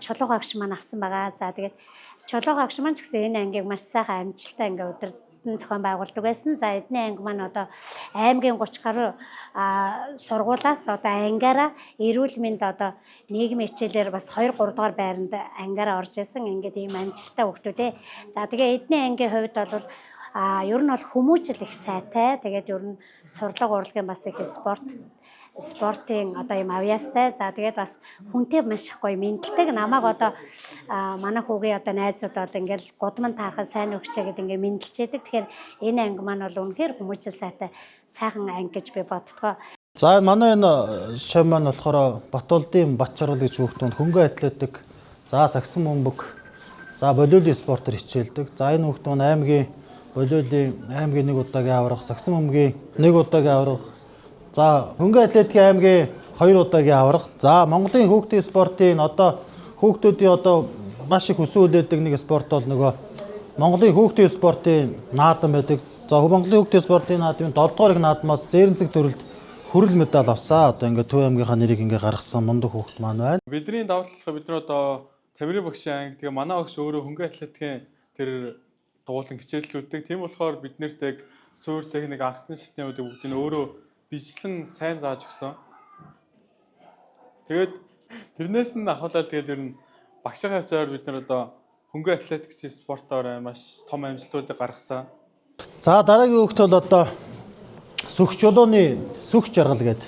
чулуу багш маань авсан байгаа. За тэгээд чулуу багш маань ч гэсэн энэ ангийг маш сайхан амжилттай ингээ удирдан зохион байгуулдаг байсан. За эдний анги маань одоо аймгийн 30 гаруй сургуулаас одоо ангиараа эрүүл мэнд одоо нийгмийн хичээлээр бас 2 3 дугаар байранд ангиараа орж исэн. Ингээд ийм амжилттай хүүхдүүд ээ. За тэгээ эдний ангийн хувьд бол ер нь бол хүмүүжил их сайтай. Тэгээд ер нь сурлага урлагийн бас их спортын одоо юм авьяастай. За тэгээд бас хүнтэй маш их гоё мэндэлдэг. Намайг одоо манай хүүгийн одоо найзууд бол ингээл гудман таархан сайн өгчээ гэдэг ингээ мэндэлчээдэг. Тэгэхээр энэ анги маань бол үнэхээр хүмүүжил сайтай сайхан анги гэж би боддгоо. За манай энэ шав маань болохоор Батулдын Батчаргал гэж хүүхэд маань хөнгөн атлетик, за сагсан бөмбөг, за волейболын спортоор хичээлдэг. За энэ хүүхэд маань аймгийн волейболын аймгийн нэг удаагийн аварга, сагсан бөмбөгийн нэг удаагийн аварга, за хөнгөн атлетикийн аймгийн 2 удаагийн аварга, за Монголын хүүхдийн спортын одоо хүүхдүүдийн одоо маш их хүсэн хүлээдэг нэг спорт бол нөгөө Монголын хүүхдийн спортын наадам байдаг. За Монголын хүүхдийн спортын наадмын 7 дугаар их наадмаас зээрэнцэг төрөлд хүрэл медаль авсан. Одоо ингээд Төв аймгийнхаа нэрийг ингээд гаргасан мундаг хүүхд маань байна. Бидний давуу тал бид нар одоо Тамирын багшийн анги тэгээ манай багш өөрөө хөнгөн атлетикийн тэр дугуулan хичээллүүддэг. Тийм болохоор бид нарт яг суур техник, анхны шатны үеийг бүгдийг нь өөрөө бичлэн сайн зааж өгсөн. Тэгээд тэрнээс нь ахуулаад тэгээд ер нь багшийнхаа хавцаар бид нар одоо хөнгөн атлетик гэсэн спортоор маш том амжилтуудыг гаргасан. За дараагийн хүүхд бол одоо сүх жолооны сүх жаргал гэдэг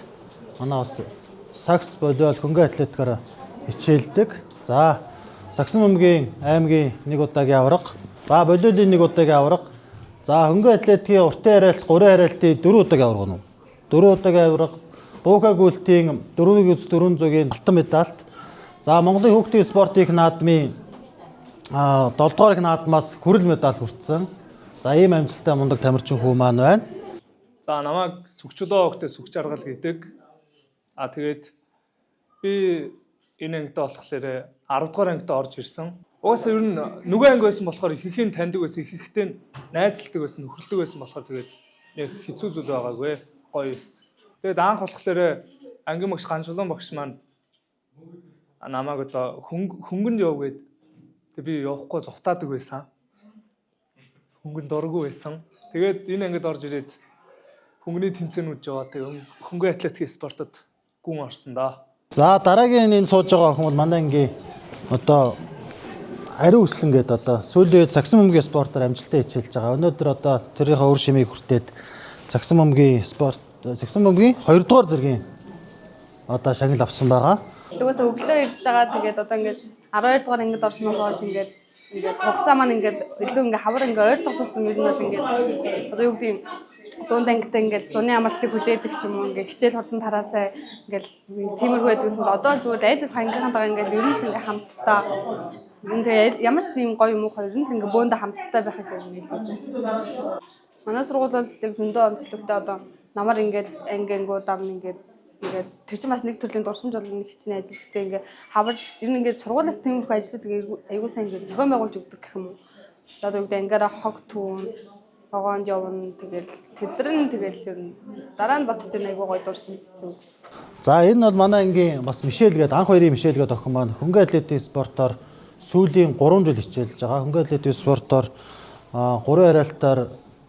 манай бас сакс волейбол хөнгөн атлетикаар хичээлдэг. За сагсан бөмбөгийн аймгийн нэг удаагийн аварга, за волейболын нэг удаагийн аварга, за хөнгөн атлетикийн уртын хариалт, гурийн хариалтын 4 удаагийн аварга нь. 4 удаагийн аварга, бууха гүйлтийн 4-400-ийн алтан медальт. За Монголын хүүхдийн спортын их наадмын 7 дугаар их наадмаас хүрэл медаль хүртсэн. За ийм амжилттай мундаг тамирчин хүү маань байна. За намайг Сүгчлөө огтой Сүгч аргал гэдэг. А тэгээд би энэ ангидаа болохоор 10 дугаар ангидаа орж ирсэн. Угаасаа ер нь нөгөө анги байсан болохоор ихэнх нь таньдаг байсан, ихэнхдээ нь найзалдаг байсан, нөхөрлөдөг байсан болохоор тэгээд нэг хэцүү зүйл байгаагүй. Гоё байсан. Тэгээд анх болохоор ангийн багш Ганшулан багш маань намайг одоо хөнгөнд яв гээд тэг би явахгүй зугтаадаг байсан. Хөнгөнд дургүй байсан. Тэгээд энэ ангид орж ирээд хөнгөний тэмцээнүүд яваа. Тэгээд хөнгөн атлетикийн спортод гүн орсон да. За дараагийн энэ сууж байгаа охин бол манай ангийн одоо ариун өслөн гэдэг одоо сүүлийн үед сагсан бөмбөгийн спортоор амжилттай хичээлж байгаа. Өнөөдөр одоо тэрийнхээ үр шимийг хүртээд сагсан бөмбөгийн спорт сагсан бөмбөгийн 2 дугаар зэргийн одоо шагнал авсан байгаа. Тэгээс өглөө ирж байгаа. Тэгээд одоо ингээд 12 дугаар ангид орсноос хойш ингээд Ингээд хугацаа маань ингээд илүү ингээд хавар ингээд ойр тогтсон юм нь бол ингээд одоо юу гэдэг юм дунд ангитай ингээд зуны амралтыг хүлээдэг ч юм уу, ингээд хичээл хурдан тараасай ингээд тиймэрхүү байдаг гэсэн бол одоо зүгээр аль болох ангийнхаа дагаа ингээд ер нь л ингээд хамтдаа ер нь тэгээ ямар ч тийм гоё юм уу ер нь л ингээд бөөндө хамтдаа байхыг ер нь илүү үзсэн. Манай сургууль бол яг зөндөө онцлогтой, одоо намар ингээд анги ангиудаар нь ингээд тэр чинь бас нэг төрлийн дурсамж бол нэг хичнээн ажилчтай ингээд хавар ер нь ингээд сургуулиас тиймэрхүү ажлууд аягүй сайн ингээд зохион байгуулж өгдөг гэх юм уу. Одоо юу гэдэг ангиараа хог түүн вагонд явна, тэгэл тэдэр нь тэгэл ер нь дараа нь бодож аягүй гоё дурсамж. За, энэ бол манай ангийн бас Мишель гээд, анх хоёрын Мишель гээд охин маань хөнгөн атлетик спортоор сүүлийн 3 жил хичээлж байгаа. Хөнгөн атлетик спортоор 3 хариалтаар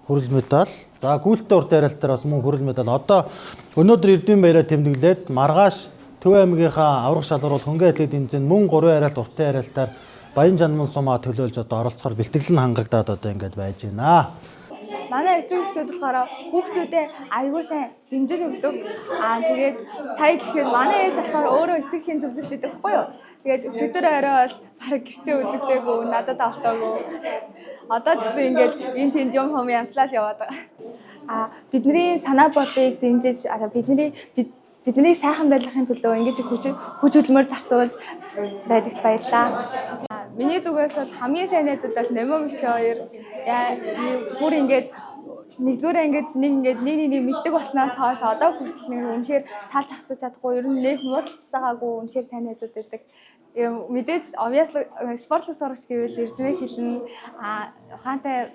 хүрэл медаль. За, гүйлтээ урт хариалтаар бас мөн хүрэл медаль. Одоо өнөөдөр Эрдмийн баяраа тэмдэглээд маргааш Төв аймгийнхаа аврах шалгаруул хөнгөн атлетик тэмцээнд мөн 3 хариалт уртын хариалтаар Баян Жанман сумаа төлөөлж одоо оролцохоор бэлтгэл нь хангагдаад одоо ингээд байж байна. Манай эцэг эхчүүд болохоор хүүхдүүдэд аягүй сайн дэмжиж өгдөг. Аа, тэгээд сая гэхэд манай ээж болохоор өөрөө эцэг эхийн зөвлөлт өгдөг байхгүй юу? Тэгээд өчигдөр орой бол бараг гэртээ үзэгдээгүй, надад автаагүй. Одоо ч гэсэн ингээд энэ тэнд юм хум янслал яваад байгаа. А бидний санаа бодлыг дэмжиж, бидний биднийг сайхан байлгахын төлөө ингэж хүч хүч хөдөлмөр зарцуулж байдагт баярлалаа. Миний зүгээс бол хамгийн сайн найзууд бол Немо Мич хоёр. Бүр ингээд нэгдүгээр ангид нэг ингээд нэг нэг нэг мэддэг болсноос хойш одоо хүртэл нэг үнэхээр цалж хацаж чадахгүй, ер нь нэг муудалцсаагаагүй үнэхээр сайн найзууд байдаг. Мэдээж obviously спортлог сурагч гэвэл Эрдэнэ хэлнэ. А ухаантай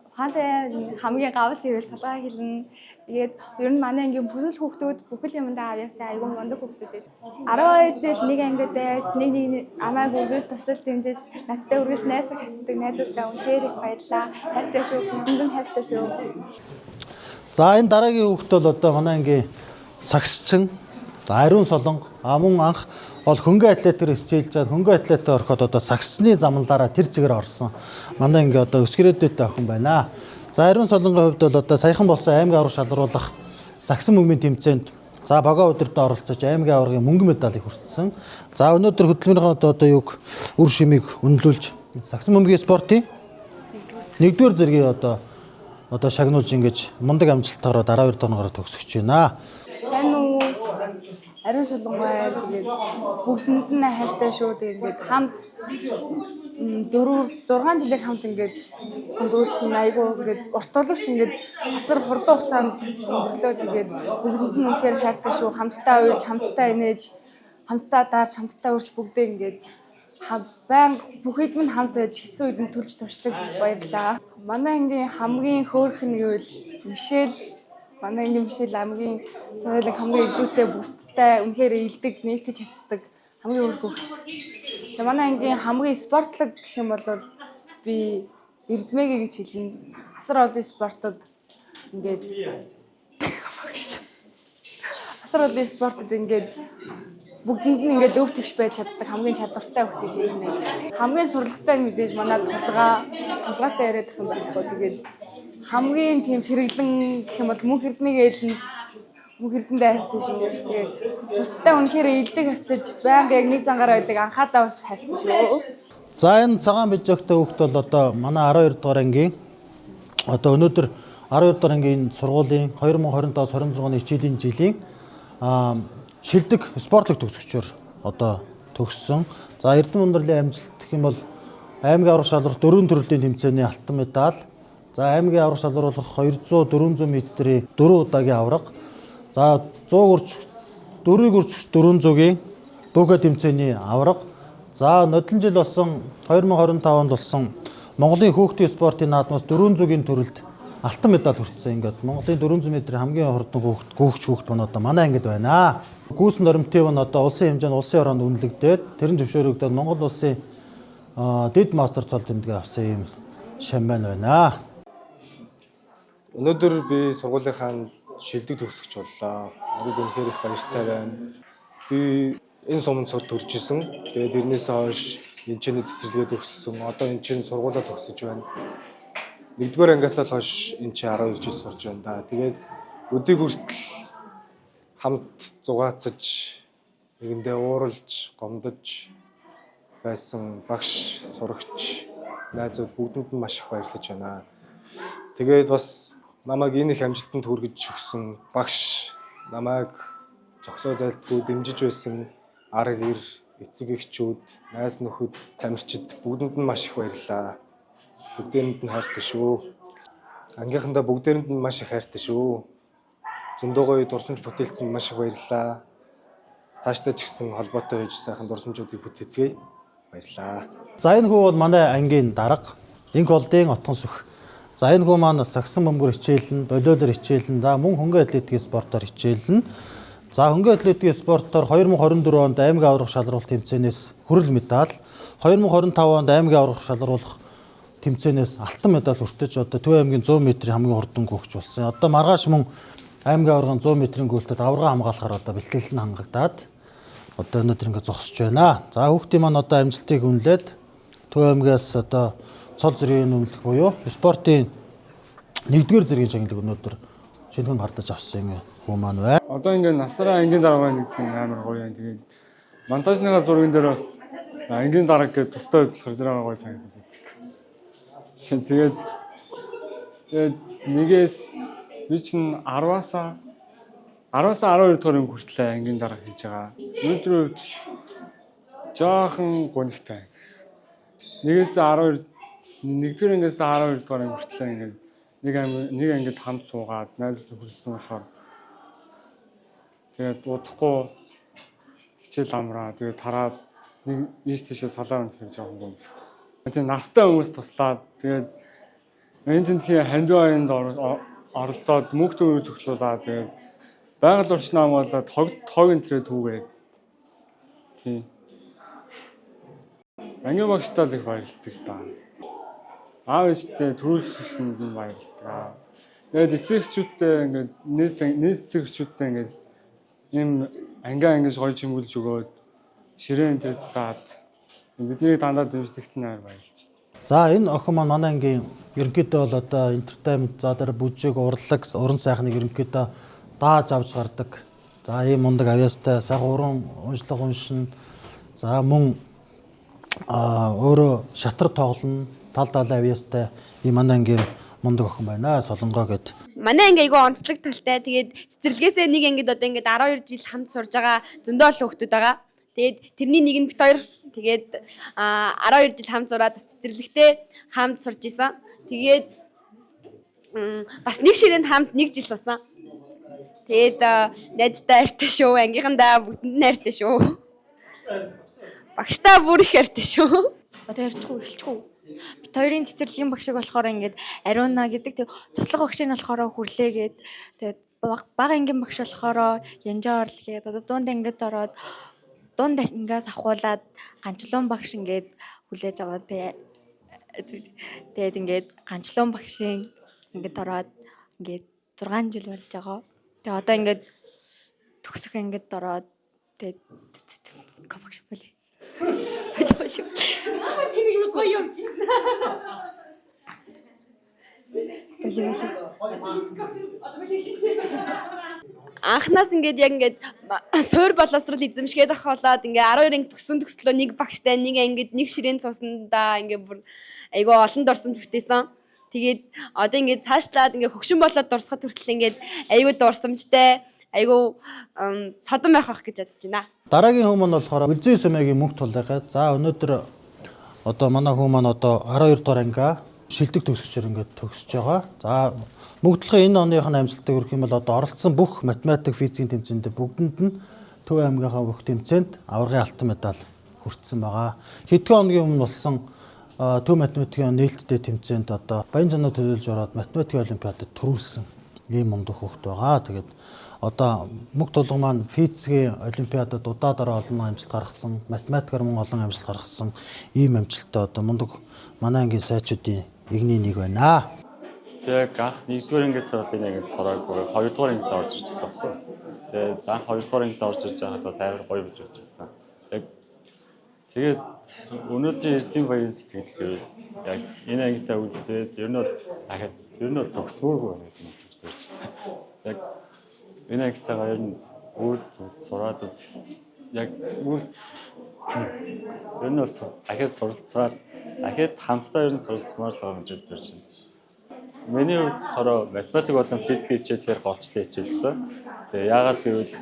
ухаантай хамгийн гавл гэвэл Толгой хэлнэ. Тэгээд ер нь манай ангийн бүсэл хүүхдүүд бүхэл юмдаа авьяастай аягүй мундаг хүүхдүүд байдаг. 12 жил нэг ангид байж нэг нэг амайг үргэлж тусал дэмжиж надтай үргэлж найсаг хацдаг найзуудаа үнэхээр их баярлалаа. Хайртай шүү. Бүгдэнд нь хайртай шүү. За, энэ дараагийн хүүхэд бол одоо манай ангийн сагсчин Ариун Солонго, а мөн анх бол хөнгөн атлетээр хичээлж чад хөнгөн атлетээр ороход одоо сагсны замналаараа тэр чигээр орсон. Манай ангийн одоо өсгөрөөдөөтэй охин байна. За, Ариун Солонгын хувьд бол одоо саяхан болсон аймгийн аварга шалгаруулах сагсан мөнгөний тэмцээнд за багаа өдөртөө оролцож аймгийн аваргын мөнгөн медалийг хүртсэн. За, өнөөдөр хөдөлмөрийн одоо юг үр шимийг үнэлүүлж сагсан бөмбөгийн спортын нэгдүгээр зэргийн одоо шагнуулж ингэж мундаг амжилттайгаар дараа 2 дахь оноогоор төгсөж байна. Сайн уу? Ариун Солонгой, тэгээд бүгдэнд нь хайртай шүү. Тэгээд ингээд хамт 4 6 жилийг хамт ингээд өнгөрөөсөн, айгүй ингээд уртуулагч ингээд асар хурдан хугацаанд өнгөрлөө. Тэгээд бүгдэнд нь үнэхээр хайртай шүү. Хамтдаа уйлж, хамтдаа инээж, хамтдаа даарч, хамтдаа өрч бүгдээ ингээд байнга бүхэд минь хамт байж хэцүү үед нь төлж туршдаг, баярлаа. Манай ангийн хамгийн хөөрхөн гэвэл Мишель. Манай ангийн Мишель хамгийн царайлаг, хамгийн илүүтэй, бусдтай үнэхээр илдэг, нийтж харьцдаг хамгийн өөр хүүхэд. Тэгээ манай ангийн хамгийн спортлог гэх юм бол би Эрдмэгээ гэж хэлнэ. Асар олон спортод ингээд асар олон спортод ингээд бүгдэнд нь ингээд өв тэгш байж чаддаг хамгийн чадвартай хүүхэд гэж хэлнэ. Хамгийн сурлагатай нь мэдээж манай Тулгаа, Тулгаатай яриад их юм байхгүй. Тэгээд хамгийн тийм сэргэлэн гэх юм бол Мөнх Эрднийг ээлнэ. Мөнх Эрдэндээ хайртай шүү. Тэгээд бусдаа үнэхээр илдэг харьцаж байнга яг нэг зангаараа байдаг, анхаадаа бас хайртай шүү. За, энэ цагаан бижоктой хүүхэд бол одоо манай 12 дугаар ангийн одоо өнөөдөр 12 дугаар ангийн сургуулийн 2025-26 оны хичээлийн жилийн шилдэг спортлог төгсөгчөөр одоо төгссөн. За, Эрдэнэ Мундралын амжилт гэх юм бол аймгийн аврах шалралт дөрвөн төрлийн тэмцээний алтан медаль. За, аймгийн аврах шалруулах 200 400 метрийн дөрвөн удаагийн авраг. За, 100 гүрч 4-ийг үрч 400-ийн бөөхө тэмцээний авраг. За, нодон жил болсон 2025 онд болсон Монголын хүүхдийн спортын наадмаас 400-ийн төрөлд алтан медаль хүртсэн. Ингээд Монголын 400 метрийн хамгийн хурдан хүүхд гүйгч хүүхд маань одоо манай ангид байна. Гүйсэн норматив нь одоо улсын хэмжээнд улсын хороонд үнэлэгдээд тэрэн зөвшөөрөгдөөд Монгол улсын дэд мастер цол тэмдэгэ авсан юм шамбайн байна. Өнөөдөр би сургуулийнхаа шилдэг төгсөгч боллоо. Надад үнэхээр их баяртай байна. Би энэ суманд сур төрж исэн. Тэгээд тэрнээс хойш энэ ч цэцэрлэгээ төгссөн. Одоо энэ чинь сургуулаа төгсөж байна. Нэгдүгээр ангиасаа л хойш энэ чинь 12 жил сурж байна да. Тэгээд өдийг хүртэл хамт зугаацаж, нэгэндээ ууралж, гомдож байсан багш, сурагч найзууд бүгдэнд нь маш их баярлаж байна. Тэгээд бас намайг энэ их амжилтанд хүргэж өгсөн багш, намайг зогсоо зайлтгүй дэмжиж байсан ар гэр, эцэг эхчүүд, найз нөхөд, тамирчид бүгдэнд нь маш их баярлалаа. Бүгдээрэнд нь хайртай шүү. Ангийнхандаа бүгдээрэнд нь маш их хайртай шүү. Зөндөө гоё дурсамж бүтээлсэн маш их баярлалаа. Цаашдаа ч гэсэн холбоотой байж сайхан дурсамжуудыг бүтээцгээе. Баярлалаа. За энэ хүү бол манай ангийн дарга Инх болдын отон сүх. За энэ хүү маань сагсан бөмбөр хичээлнэ, болиолоор хичээлнэ, за мөн хөнгөн атлетикийн спортоор хичээлнэ. За хөнгөн атлетикийн спортоор 2024 онд аймгийн аварга шалралт тэмцээнээс хүрэл медаль, 2025 онд аймгийн аварга шалруулах тэмцээнээс алтан медаль хүртэж одоо Төв аймгийн 100 метрийн хамгийн хурдан гүйгч болсон. Одоо маргааш мөн аймгийн аваргын 100 метрийн гүйлтэд аварга хамгаалахаар одоо бэлтгэл нь хангагдаад одоо өнөөдөр ингээд зогсож байна. За хүүхдийн маань одоо амжилтыг үнэлээд Төв аймгаас одоо цол зэргийн үнэлэх буюу спортын нэгдүгээр зэргийн шагналыг өнөөдөр шинэхэн гардаж авсан юм хүү маань байна. Одоо ингээд насраа ангийн дарга байна гэдэг нь амар гоё юм. Тэгээд монтажныхаа зурган дээр бас ангийн дарга гэж тустай болохоор тэр гоё санагдаад байдаг. Тэгээд тэгээд нэгээс би чинь 10-аас 12 дугаар анги хүртэл ангийн дарга хийж байгаа. Өнөөдрийн хувьд жоохон гонигтай. Нэгээс 12 нэгдүгээр ангиас 12 дугаар анги хүртэл ингээд нэг ангид хамт суугаад найз нөхөрлсөн болохоор тэгээд удахгүй хичээл амраа тэгээд тараад нэг ийш тийшээ салаа өнөхөр жоохон гонигтай. Тэгээд настай хүмүүс туслаад тэгээд энэ тентхийн хандив аянд оролцоод мөнх төвөөр зөвхлүүлээ тэгээд байгаль орчин хамгаалаад хог энтрээ түүгээд тийм. Ангийн багштай л их баярлалдаг та. Аав ээжтэй төрүүлсэнд нь баярлалаа. Тэгээд эцэг эхчүүдтэй ингээд нийт эцэг эхчүүдтэй ингээд ийм ангаа ингэж гоё чимэглэж өгөөд ширээн тэлцээд бидний дандаа дэмждэгт нь амар баярлж. За энэ охин маань манай ангийн ерөнхийдөө бол одоо entertainment за дээр бүжиг, урлаг, уран сайхныг ерөнхийдөө дааж авч гардаг. За ийм мундаг авьяастай сайхан уран уншлага уншина. За мөн өөрөө шатар тоглоно, тал далайн авьяастай ийм манай ангийн мундаг охин байна. Солонгоо гэд. Манай анги айгүй онцлог талтай. Тэгээд цэцэрлэгээсээ нэг ангид одоо ингээд 12 жил хамт сурж байгаа зөндөө олон хүүхдүүд байгаа. Тэгээд тэрний нэг нь бит хоёр. Тэгээд 12 жил хамт сураад бас цэцэрлэгтээ хамт сурж исэн. Тэгээд бас нэг ширээнд хамт нэг жил сурсан. Тэгээд найздаа хайртай шүү. Ангийнхандаа бүгдэнд нь хайртай шүү. Багштай бүр их хайртай шүү. Одоо ярьчихгүй эхэлчихгүй. Бит хоёрын цэцэрлэгийн багшиг болохоор ингээд Ариуна гэдэг, тэг туслах багшийг нь болохоор Хүрлээ гээд, тэгээд бага ангийн багш болохоор Янжаа Орл гээд, одоо дунд ангид ороод дунд ангиас ахуулаад Ганчлуун багш ингээд хүлээж аваад, тэгээд ингээд Ганчлуун багшийн ингээд ороод ингээд 6 жил болж байгаа. Тэгээ одоо ингээд төгсөх ангид ороод тэгээд багш болъё. Тэр юм гоё явж ирсэн. Болъё болъё. Анхнаас ингээд яг ингээд суур боловсрал эзэмшгээд ах болоод ингээд 12 анги төгсөн төгслөө нэг багштай нэг ангид нэг ширээн цусандаа ингээд бүр айгүй олон дурсамж бүтээсэн. Тэгээд одоо ингээд цаашлаад ингээд хөгшин болоод дурсахад хүртэл ингээд айгүй дурсамжтай, айгүй содон байх байх гэж бодож байна. Дараагийн хүмүүс нь болохоор Үлзий сумын мөнх тулгаа. За өнөөдөр одоо манай хүмүүс маань одоо 12 дугаар ангиа шилдэг төгсөгчөөр ингээд төгсөж байгаа. За мөнх тулгын энэ оных нь амжилтыг өрөх юм бол одоо оролцсон бүх математик, физикийн тэмцээнд бүгдэнд нь Төв аймгийнхаа бүх тэмцээнд аваргын алтан медаль хүртсэн байгаа. Хэдхэн хоногийн өмнө болсон Төв математикийн нээлттэй тэмцээнд одоо баян занаа төлөөлж ороод математикийн олимпиадад төрүүлсэн ийм мундаг хүүхэд байгаа. Тэгээд одоо мөнх тулга маань физикийн олимпиадад удаа дараа олон амжилт гаргасан, математикаар мөн олон амжилт гаргасан ийм амжилттай одоо мундаг манай ангийн сайчуудын игний нэг байна. Тэгээд анх нэгдүгээр ангиас бол энэ ангид сураагүй, хоёрдугаар ангид орж ирж байсан байхгүй. Тэгээд анх хоёрдугаар ангид орж ирж байхад бол амар гоё гэж бодож байсан. Яг тэгээд өнөөдрийн эрдийн баярын сэтгэл гэвэл яг энэ ангидаа үлдээд ер нь бол дахиад ер нь бол төгсмөөргүй байна гэдэг нь бодож байна. Яг энэ ангитайгаа ер нь үр сураад яг үр ер нь бол дахиад суралцсаар Дахиад хамтдаа ер нь суралцмаар л байгаа юм шиг төрж байна. Миний хувьд болохоор математик болон физик хичээлээр голчлон хичээлсэн. Тэгээ яагаад гэвэл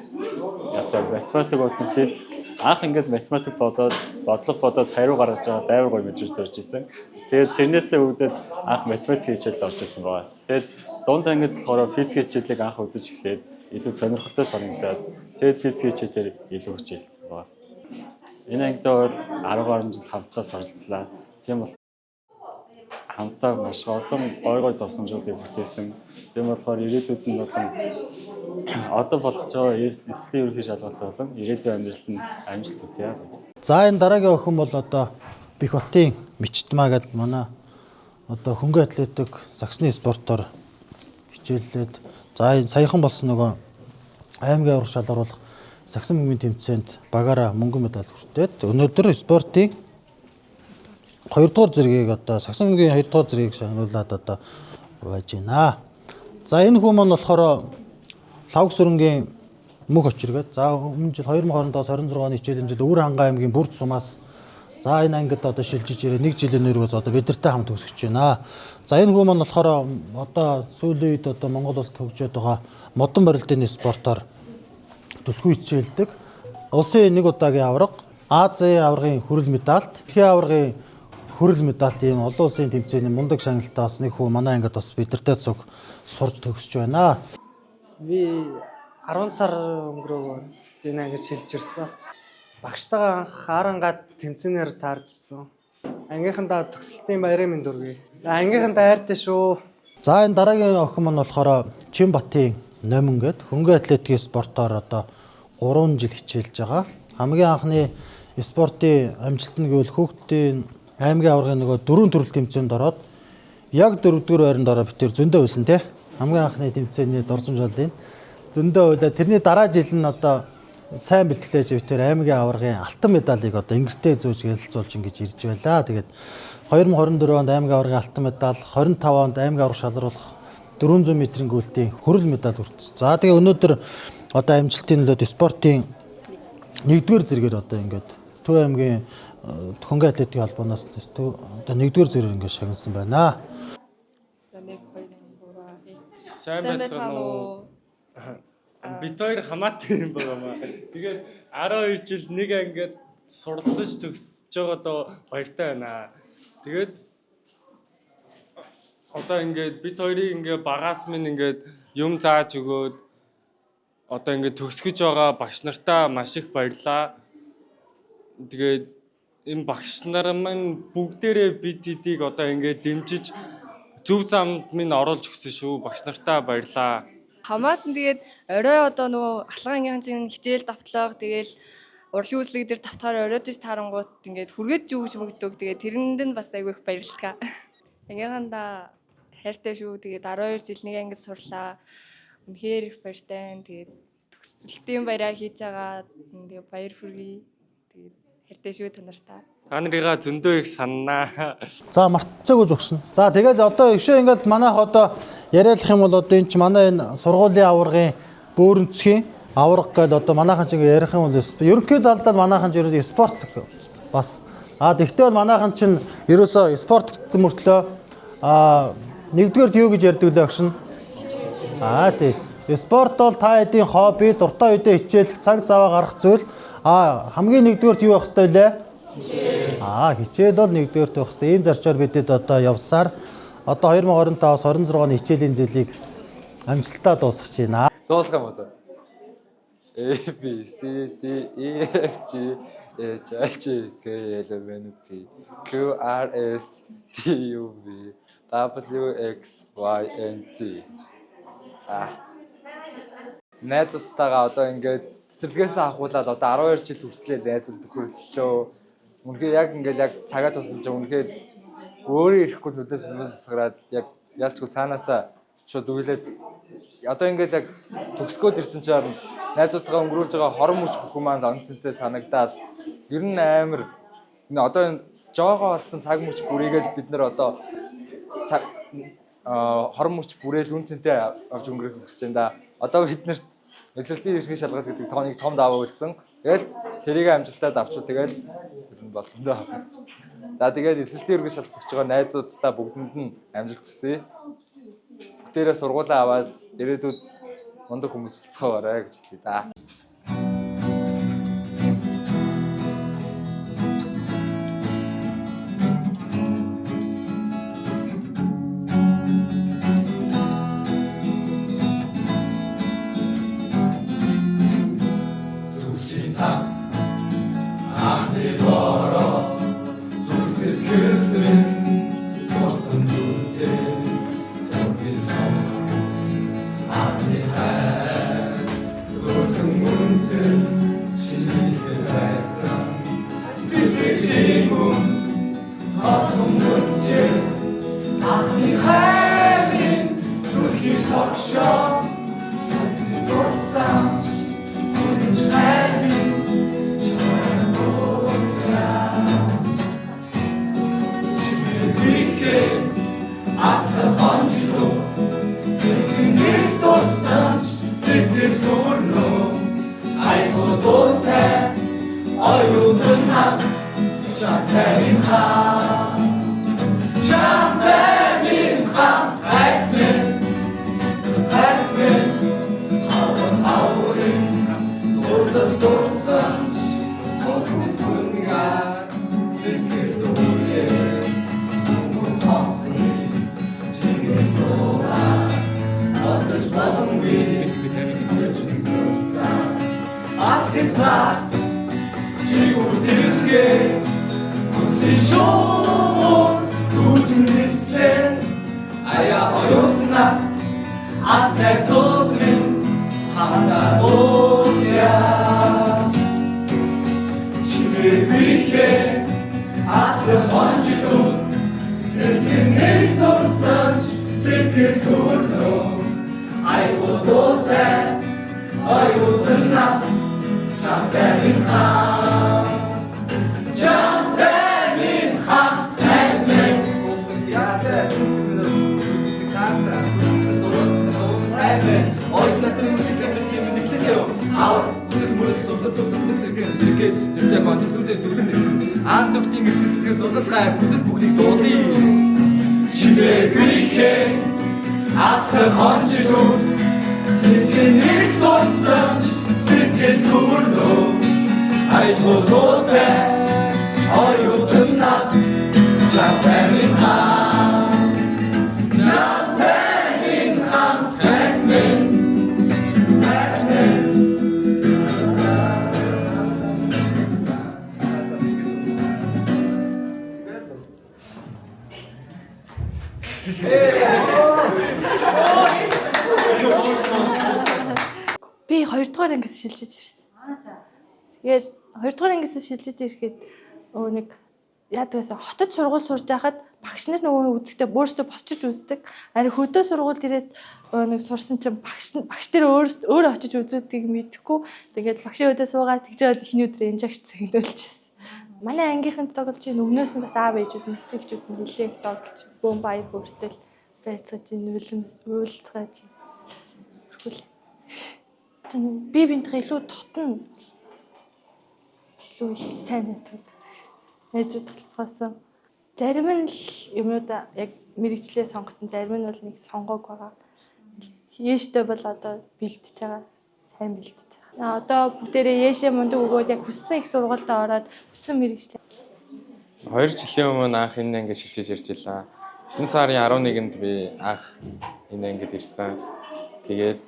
яг математик болон физик анх ингээд математик бодоод бодлого бодоод хариу гаргаж байгаа амар гоё мэдрэмж төрж исэн. Тэгээд тэрнээсээ үүдээд анх математик хичээлд орж исэн байгаа. Тэгээд дунд ангид болохоор физик хичээлийг анх үзэж эхлээд илүү сонирхолтой санагдаад тэгээд физик хичээлээр илүү хичээлсэн байгаа. Энэ ангидаа бол 10 гаруй жил хамтдаа суралцлаа. Тийм бол хамтдаа маш олон гой гой дурсамжуудыг бүтээсэн. Тийм болохоор ирээдүйд нь болон одоо болох ч байгаа эцсийн ерөнхий шалгалт болон ирээдүйн амьдралд нь амжилт хүсье гэж. За энэ дараагийн охин бол одоо Бих Батын Мичтмаа гэдэг манай одоо хөнгө атлетик саксны спортоор хичээллээд за энэ саяхан болсон нөгөө аймгийн аварга шалгаруулах саксан мөнгөний тэмцээнд багаараа мөнгөн медаль хүртээд өнөөдөр спортын 2 дугаар зэргийг одоо саксан мөнгөний 2 дугаар зэргийг шагнуулад одоо байж байна. За энэ хүн маань болохоор Лавг сүрэнгийн мөх очиргээд за өмнө жил 2025-26 оны хичээлийн жил Өвөр хангай аймгийн Бүрд сумаас за энэ ангид одоо шилжиж ирээ нэг жилийн нөргөөс одоо бидэртэй хамт өсөж байна. За энэ хүн маань болохоор одоо сүүлийн үед одоо Монгол улсад хөгжөөд байгаа модон барилдын спортоор түлхүү хичээлдэг. Улсын нэг удаагийн аварга, Азийн аваргын хүрэл медальт, дэлхийн аваргын хүрэл медальт ийм олон улсын тэмцээний мундаг шагналтай бас нэг хүү манай ангид бас бидэртэй цуг сурж төгсөж байна. Би 10 сар өнгөрөөгөө энэ ангид шилж ирсэн. Багштайгаа анх харангаад тэмцээнээр тааржсэн. Ангийнхандаа төгсөлтийн баярын мэнд хүргэе. Ангийнхандаа хайртай шүү. За энэ дараагийн охин маань болохоор Чинбатын Номин гээд хөнгө атлетикийн спортоор одоо 3 жил хичээлж байгаа. Хамгийн анхны спортын амжилт нь гэвэл хүүхдийн аймгийн аваргын нөгөө дөрвөн төрөл тэмцээнд ороод яг дөрөвдүгээр байранд ороод бид тэр зөндөө уйлсан тий. Хамгийн анхны тэмцээний дурсамж бол энэ. Зөндөө уйлаа. Тэрний дараа жил нь одоо сайн бэлтгэлээж бид тэр аймгийн аваргын алтан медалийг одоо ингэртэй зөөж гэлцүүлж ингэж ирж байлаа. Тэгээд 2024 онд аймгийн аваргын алтан медаль, 25 онд аймгийн аварга шалруулах 400 метрийн гүйлтийн хүрэл медаль хүртсэн. За тэгээ өнөөдөр одоо амжилтын нөлөөд спортын нэгдүгээр зэрэгээр одоо ингээд Төв аймгийн хөнгө атлетикийн холбооноос одоо нэгдүгээр зэрэгээр ингээд шагнасан байна. За 1 2 3 Сайн байцгаана уу? Бид хоёр хамаатай юм байгаа маа. Тэгээд 12 жил нэг ангид суралцаж төгсөж байгаадаа баяртай байна. Тэгээд одоо ингээд бид хоёрыг ингээд багаас минь ингээд юм зааж өгөөд одоо ингээд төгсгөж байгаа багш нартаа маш их баярлаа. Тэгээд энэ багш нар маань бүгдээрээ бид хэдийг одоо ингээд дэмжиж зөв замд минь оруулж өгсөн шүү. Багш нартаа баярлаа. Хамаатан тэгээд орой одоо нөгөө ахлах ангийнхан чинь хичээл давтлага тэгэл урлагийн үзлэг дээр давтахаар оройдож таарангуут ингээд хүргэж өгч мөгдөг. Тэгээд тэрэнд нь бас айгүй их баярлалаа. Ангийнхандаа хайртай шүү. Тэгээд 12 жил нэг ангид сурлаа. Үнэхээр их баяртай. Тэгээд төгсөлтийн баяраа хийж байгаа. Тэгээд баяр хүргэе. Тэгээд хайртай шүү та нартай. Та нарыгаа зөндөө их саннаа. За мартцаагүй зогсно. За тэгээд одоо өшөө ингээд манайх одоо яриалах юм бол одоо энэ ч манай энэ сургуулийн аваргын бөөрөнцгийн аварга гэж одоо манайхан ч ингээд ярих юм бол ерөнхий талдаа манайхан ч ерөөсөө спорт бас а тэгвэл манайхан чинь ерөөсөө спорт гэсэн мөртлөө а нэгдүгээрт юу гэж ярьдаг лээ агшин? Аа тий. Спорт бол та хэдийн хобби, дуртай үедээ хичээлэх, цаг зав гаргах зүйл. А хамгийн нэгдүгээрт юу байх ёстой вэ? Аа хичээл бол нэгдүгээрт байх ёстой. Ийм зарчмаар бидэд одоо явсаар одоо 2025-аас 26 оны хичээлийн жилийг амжилттай дуусгах байна. Дуулах юм одоо. A B C D E F G H I J K L M N P Q R S T U V W X Y and Z. За. Найзуудтайгаа одоо ингээд цэцэрлэгээс авахуулаад одоо 12 жил хүртлээр найзууд төхөрлөө. Үнэхээр яг ингээд яг цагаа туссан чинь үнэхээр өөрөө ирэхгүй нүдээс нүдээс асгараад яг ялчгүй цаанаасаа шууд уйлаад одоо ингээд яг төгсгөөд ирсэн чинь найзуудтайгаа өнгөрүүлж байгаа хорон мөч бүхэн маань онцонтой санагдаад ер нь амар энэ одоо энэ жоогоо болсон цаг мөч бүрийгээл бид нар одоо цаг хорон мөч бүрээл үн цэнтэй авч өнгөрөх хүсэж байна да. Одоо бид нарт эсэлтийн эрхийн шалгалт гэдэг тооны том даваа үлдсэн. Тэгэл тэрийг амжилттай давчуу тэгэл ер нь болно доо. За тэгээд эсэлтийн өргөн шалгаж байгаа найзуудтай бүгдэнд нь амжилт хүсье. Бүгдээрээ сургуулаа аваад ирээдүйд мундаг хүмүүс болцоогоорой гэж хэлье да. Сүлжийн цас анхны бороо зүг сэтгэл минь дурсан зүрхтэй зургийн цом анхны хайр зүрхэн үнсэн чинийхээ байсан сэтгэлийн гүн тодхон мөрчээ анхны хайр минь зүрхийг тогшоо дурсан Үнэн хайр минь чамайг дуудлаа. Чимээгүй асан хонжлоо сэтгэл дурсан ч сэтгэл төрнө айхуу дуутай оюутан нас чамтай минь хам чамтай минь хамт хайрт минь хайрт минь хавар хаврын дурлал дурсан ч төгөл түнгээр сэтгэл дүрээ түмэн хонхны чигээр дураа одож боломгүй зүрхсэн асицаа чигүр дэлгээ хүсний шуумун дүүжин нислээ аяа оюутнаас атай зууд минь ханаа дууя чимээгүй асан хонжилуу сэтгэл нэг дурсан ч сэтгэл төрнө айхуу дуутай оюутан нас чамтай минь хам чамтай минь хамт хайр минь Чимээгүй асан хонжилуу сэтгэл нэрх дурсан ч сэтгэл төрнө айхуу дуутай оюутан нас чамтай минь хам чамтай минь хамт хайрт минь хайрт минь. Би 2 дугаар ангиас шилжиж ирсэн. Тэгээд 2 дугаар ангиас шилжиж ирэхэд өө нэг яадаг байсан хотод сургууль сурж байхад багш нар нөгөө үзэхдээ өөрсдөө босчиж үздэг. Харин хөдөө сургуульд ирээд нэг сурсан чинь багш нар өөрөө очиж үзүүдгийг мэдэхгүй. Тэгээд багшийн өдөө суугаад тэгжээд эхний өдөр энэ жагч цагтуулчихсан. Манай ангийнханд тоглож ийн өмнөөс нь бас аав ээжүүд нь эцэг эхчүүд нь нэлээх тоглож бөөн баяр хөөртэй л байцгааж ийн уйлцгааж ийн. Хүрхүүл. Би бинтээ илүү дотно илүү их сайн найзууд. Найзууд толцгоосон. Зарим нь л юмнууд яг мэрэгчлээ сонгосон, зарим нь бол нэг сонгоог байгаа. Ээштэй бол одоо бэлдэж байгаа. Сайн бэлдэж байгаа. Одоо бүгдээрээ ээшээ мундаг өгөөд яг хүссэн их сургуультай ороод хүссэн мэрэгчлээ. 2 жилийн өмнө анх энэ ангид шилжиж ирж илаа. 9 сарын 11-нд би анх энэ ангид ирсэн. Тэгээд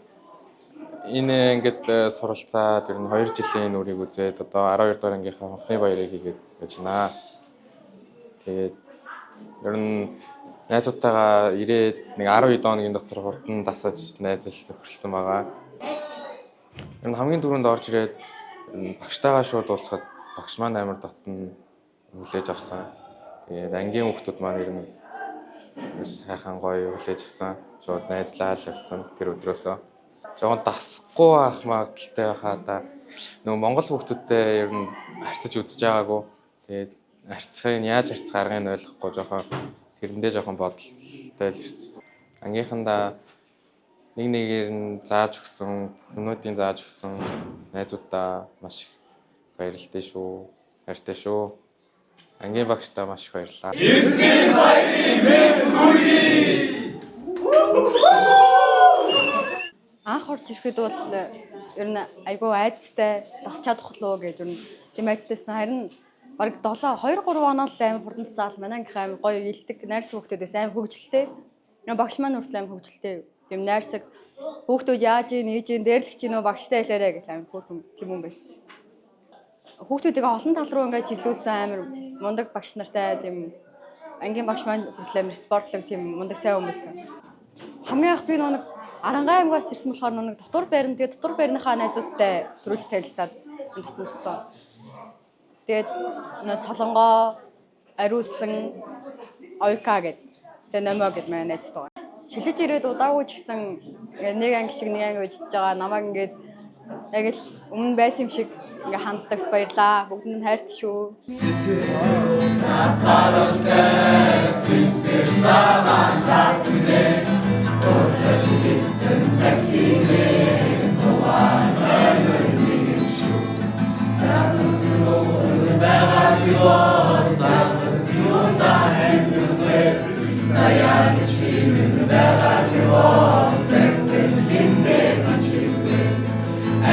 энэ ангид суралцаад ер нь 2 жилийн нүрийг үзээд одоо 12 дугаар ангийнхаа хонхны баярыг хийгээд байж байна. Тэгээд ер нь найзуудтайгаа ирээд нэг 12 хоногийн дотор хурдан дасаж найзал нөхөрлсөн байгаа. Ер нь хамгийн түрүүнд орж ирээд багштайгаа шууд уулзахад багш маань амар дотно хүлээж авсан. Тэгээд ангийн хүүхдүүд маань ер нь сайхан гоё хүлээж авсан. Шууд найзлал явцсан тэр өдрөөсөө. Жохон дасахгүй байх магадaltaй байхаа да. Нөгөө монгол хүүхдүүдтэй ер нь харьцаж үзэж байгаагүй. Тэгээд харьцахыг яаж харьцах аргыг нь ойлгохгүй жохон тэрэндээ жохон бодолтой л ирчихсэн. Ангийнхандаа нэг нэгээр нь зааж өгсөн, хүмүүдийн зааж өгсөн найзуудаа маш их баярлалтай шүү. Хайртай шүү. Ангийн багшдаа маш их баярлалаа. Эрдмийн баярын мэнд хүргэе. Анх орж ирэхэд бол ер нь айгүй айцтай дасч чадах луу гэж ер нь тийм айцтайсан. Харин бараг 7 2 3 оноо л амар хурдан тасаал манай ангийнх амар гоё илдэг найрсаг хүүхдүүд байсан, амар хөгжилтэй. Багш маань хүртэл амар хөгжилтэй. Тийм найрсаг хүүхдүүд яаж ийн ээж ийн дээрлэх чинь нөө багштай хэлээрэ гэж амар хөөрхөн тийм юм байсан. Хүүхдүүдийг олон тал руу ингээд чиглүүлсэн амар мундаг багш нартай тийм ангийн багш маань хүртэл амар спортлог тийм мундаг сайн хүн байсан. Хамгийн анх би нэг Аранга аймгаас ирсэн болохоор нэг дотор байрна. Тэгээд дотор байрныхаа найзуудтай төрүүлж танилцаад дотноссон. Тэгээд нөө Солонгоо, Ариуслан, Оюка гэд тэгээд Номоо гэд манай найзууд байгаа. Шилэж ирээд удаагүй ч гэсэн ингээд нэг анги шиг нэг анги үжиж байгаа. Намайг ингээд яг л өмнө байсан юм шиг ингээд ханддагт баярлаа. Бүгдэнд нь хайрт шүү. Сисэр усаас гаралтай сисэр цагаан цаасан дээр дурлаж битсэн цаглинэ дугаар амир нэгэн шүү. Загас нуур байгаа бод загас юуна хэмнэвэ заяа чимэн байгаа бод загтэн гинтэ бичивэ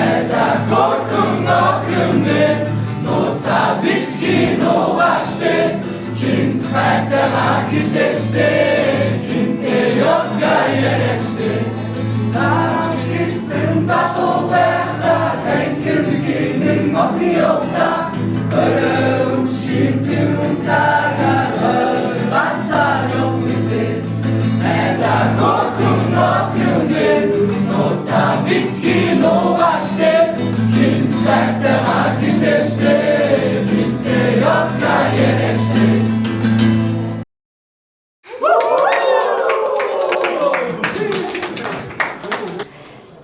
эда коркун охин нууцаа битгий нугаштэй хинт хайртайгаа хэлээштэй хинтээ явгаа яриаштэй таач гисэн залуу байхдаа танхир гинэн охин явдаа өрөө шин зүүн цагаар хоёр ганцаар явдээ эда коркун охин нууцаа битгий нугаштэй хинт хайртайгаа хэлээштэй хинтээ явгаа яриаштэй.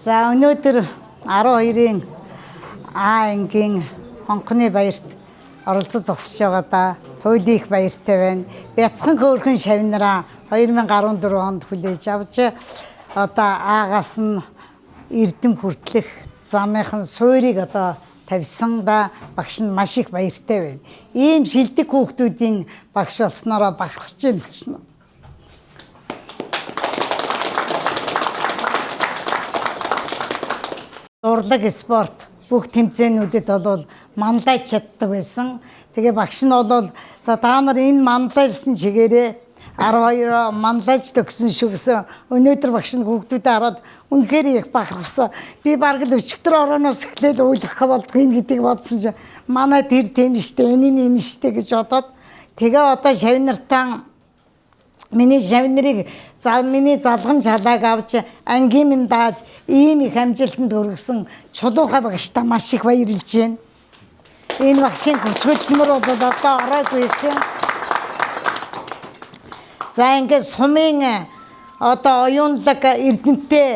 За өнөөдөр 12-ийн А ангийн хонхны баярт оролцож зогсож байгаадаа туйлын их баяртай байна. Бяцхан хөөрхөн шавнараа 2014 онд хүлээж авч одоо Аагаас нь эрдэм хүртлэх замынхан суурийг одоо тавьсан да багш нь маш их баяртай байна. Ийм шилдэг хүүхдүүдийн багш болсноороо бахархаж байна багш нь. Урлаг спорт бүх тэмцээнүүдэд бол манлайж чаддаг байсан. Тэгээ багш нь бол за та нар энэ манлайлсан чигээрээ 12 манлайлж төгсөн шүү гэсэн өнөөдөр багш нь хүүхдүүдэд хараад үнэхээр их бахархсан. Би бараг л өчигдөр орооноос эхлээл уйлах болдгийг гэдгийг бодсон чинь манай тэр тийм штэ энэ нь юм штэ гэж бодоод тэгээ одоо шавнартаа миний шавнарыг за миний залгамж халааг авч ангийн минь дааж ийм их амжилтанд хүргэсэн чулуухай багштай маш их баярлж байна. Энэ багшийн хүч хөдөлмөр бол одоо ороогүй юм. За ингээд сумын одоо оюунлаг эрдэмтдээ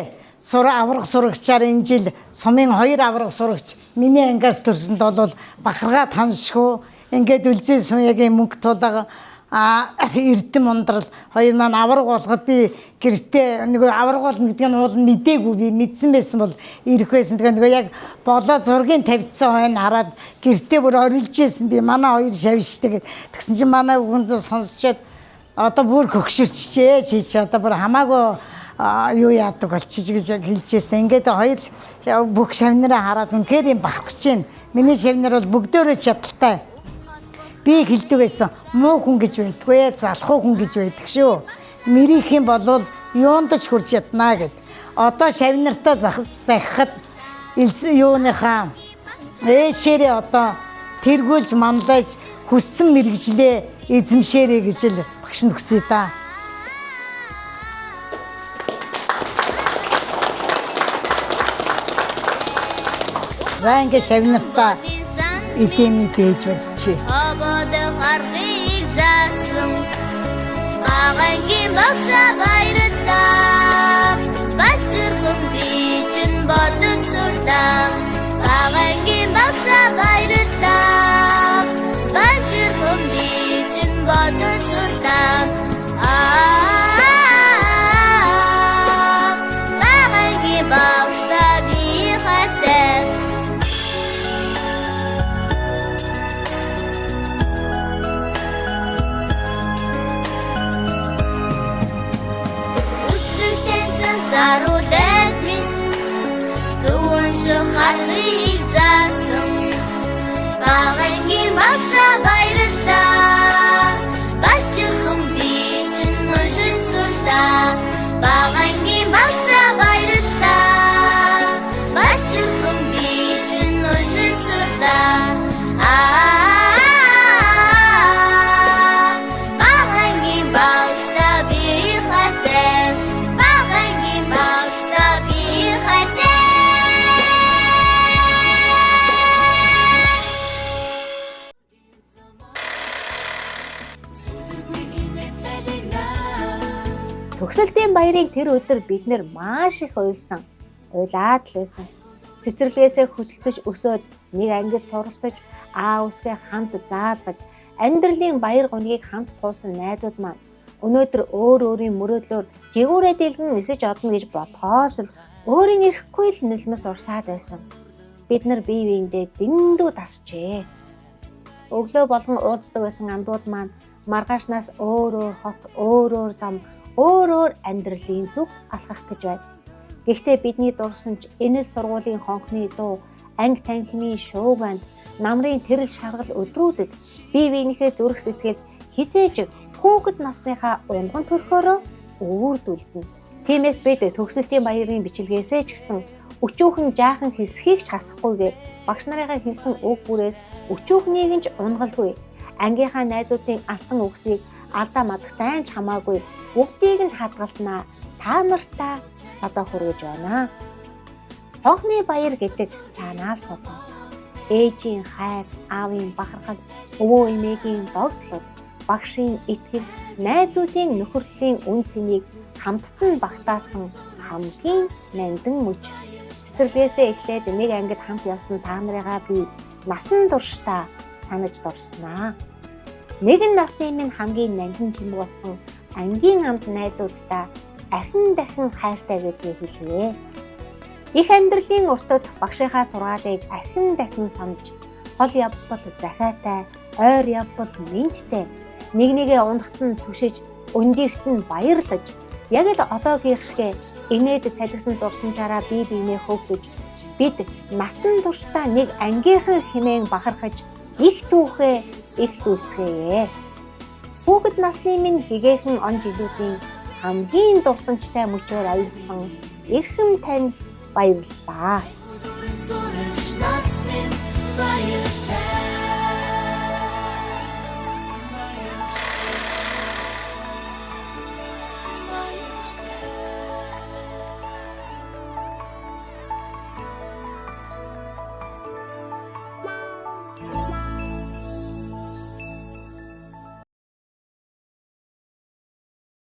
авраг сурагчаар энэ жил сумын 2 авраг сурагч миний ангиас төрсөнд бол бахархаа таншгүй ингээд үлзий сумын мөнгө тулга эрдэм ундрал хоёр маань авраг болгоход би гэртээ нөгөө авраг болно гэдгийг нь уул мдээгүй би мэдсэн байсан бол ирэх байсан. Тэгээ нөгөө яг болоо зургийн тавьдсан хойно хараад гэртээ бүр орилж исэн би манай хоёр шавьшдаг. Тэгсэн чинь манай үгэнд сонсчоод одоо бүр хөгшөрчжээ чи чи одоо бүр хамаагүй юу яадаг болчих гэж хэлжсэн. Ингээд хоёр бүх шавнараа хараад үнэхээр юм бахархаж байна. Миний шавнар бол бүгдөөрөө чадaltaй. Би хэлдэг байсан. Муу хүн гэж байдгүй, залхуу хүн гэж байдаг шүү. Мэрийх юм бол юунд ч хүрч чаднаа гэд. Одоо шавнартаа захихад юуныхаа ээшээрээ одоо тэргүүлж манлайж хүссэн мэргэжлээ эзэмшээрэй гэж л багш нь хүсье да. За ингээд шавнартаа эдийн дээж барьчих. Хобод харгыг заасан Багангийн багшаа баярлалаа. Балчирхан би чинь бодож сурлаа. Багангийн багшаа баярлалаа. Балчирхан би чинь бодож сурлаа. Багангийн багшаа би хайртай. Заруулаад минь зөв унших аргыг заасан. Багангийн багшаа баярлалаа. Балчирхан би чинь уншин сурлаа. Багангийн багшаа баярлалаа. Балчирхан би чинь уншин сурлаа. Аа, багангийн багштай би хайртай. Багангийн багштай би хайртай. Төгсөлтийн баярын тэр өдөр бид нэр маш их уйлсан. Уйлаад л байсан. Цэцэрлэгээсээ хөтөлцөж өсөөд нэг ангид суралцаж, аа үсгээ хамт заалгаж, амьдралын баяр гунигийг хамт туулсан найзууд маань өнөөдөр өөр өөрийн мөрөөдлөөр жигүүрээ дэлгэн нисэж одно гэж бодхоос л өөрийн ирэхгүй л нулимс урсаад байсан. Бид нар бие биендээ дэндүү тасжээ. Өглөө болгон уулздаг байсан андууд маань маргаашнаас өөр өөр хот, өөр өөр зам, өөр өөр амьдралын зүг алхах гэж байна. Гэхдээ бидний дурсамж энэ л сургуулийн хонхны дуу, анги танхимын шуугианд, намрын тэрэл шаргал өдрүүдэд бие биенийхээ зүрх сэтгэл хизээж хүүхэд насныхаа унган төрхөөрөө өвөрдүүлдэнэ. Тиймээс бид төгсөлтийн баярын бичлэгээсээ ч гэсэн өчүүхэн жаахан хэсхийг ч хасахгүйгээр багш нарынхаа хэлсэн үг бүрээс өчүүхнийг нь ч унгалгүй. Ангийнхаа найзуудын алтан үгсийг алдаа мадагтай ч хамаагүй бүгдийг нь хадгалснаа та нартаа одоо хүргэж байна. Хонхны баяр гэдэг цаанаас содон. Ээжийн хайр, аавын бахархал, өвөө эмээгийн догтлол, багшийн итгэл, найзуудын нөхөрлөлийн үн цэнийг хамтд нь багтаасан хамгийн нандин мөч. Цэцэрлэгээсээ эхлээд нэг ангид хамт явсан та нарыгаа би насан туршдаа санаж дурснаа. Нэгэн насны минь хамгийн нандин чимэг болсон ангийн амт найзуудтай ахин дахин хайртай гэдгийг хэлье. Их амьдралын уртад багшийнхаа сургаалыг ахин дахин санаж, хол явбал захиатай, ойр явбал мэндтэй, нэг нэгэ унахт нь түшиж, өндийгт нь баярлаж, яг л одоогийнх шиг инээд цалгисан дурсамжаараа бие биенээ хөглөж, бид насан туршдаа нэг ангийнхан хэмээн бахархаж, их түүхээ эхлүүлцгээе. Хүүхэд насны минь гэгээхэн он жилүүдийн хамгийн дурсамжтай мөчөөр аялсан эрхэм танд баярлалаа. Сурч нас минь баяртай.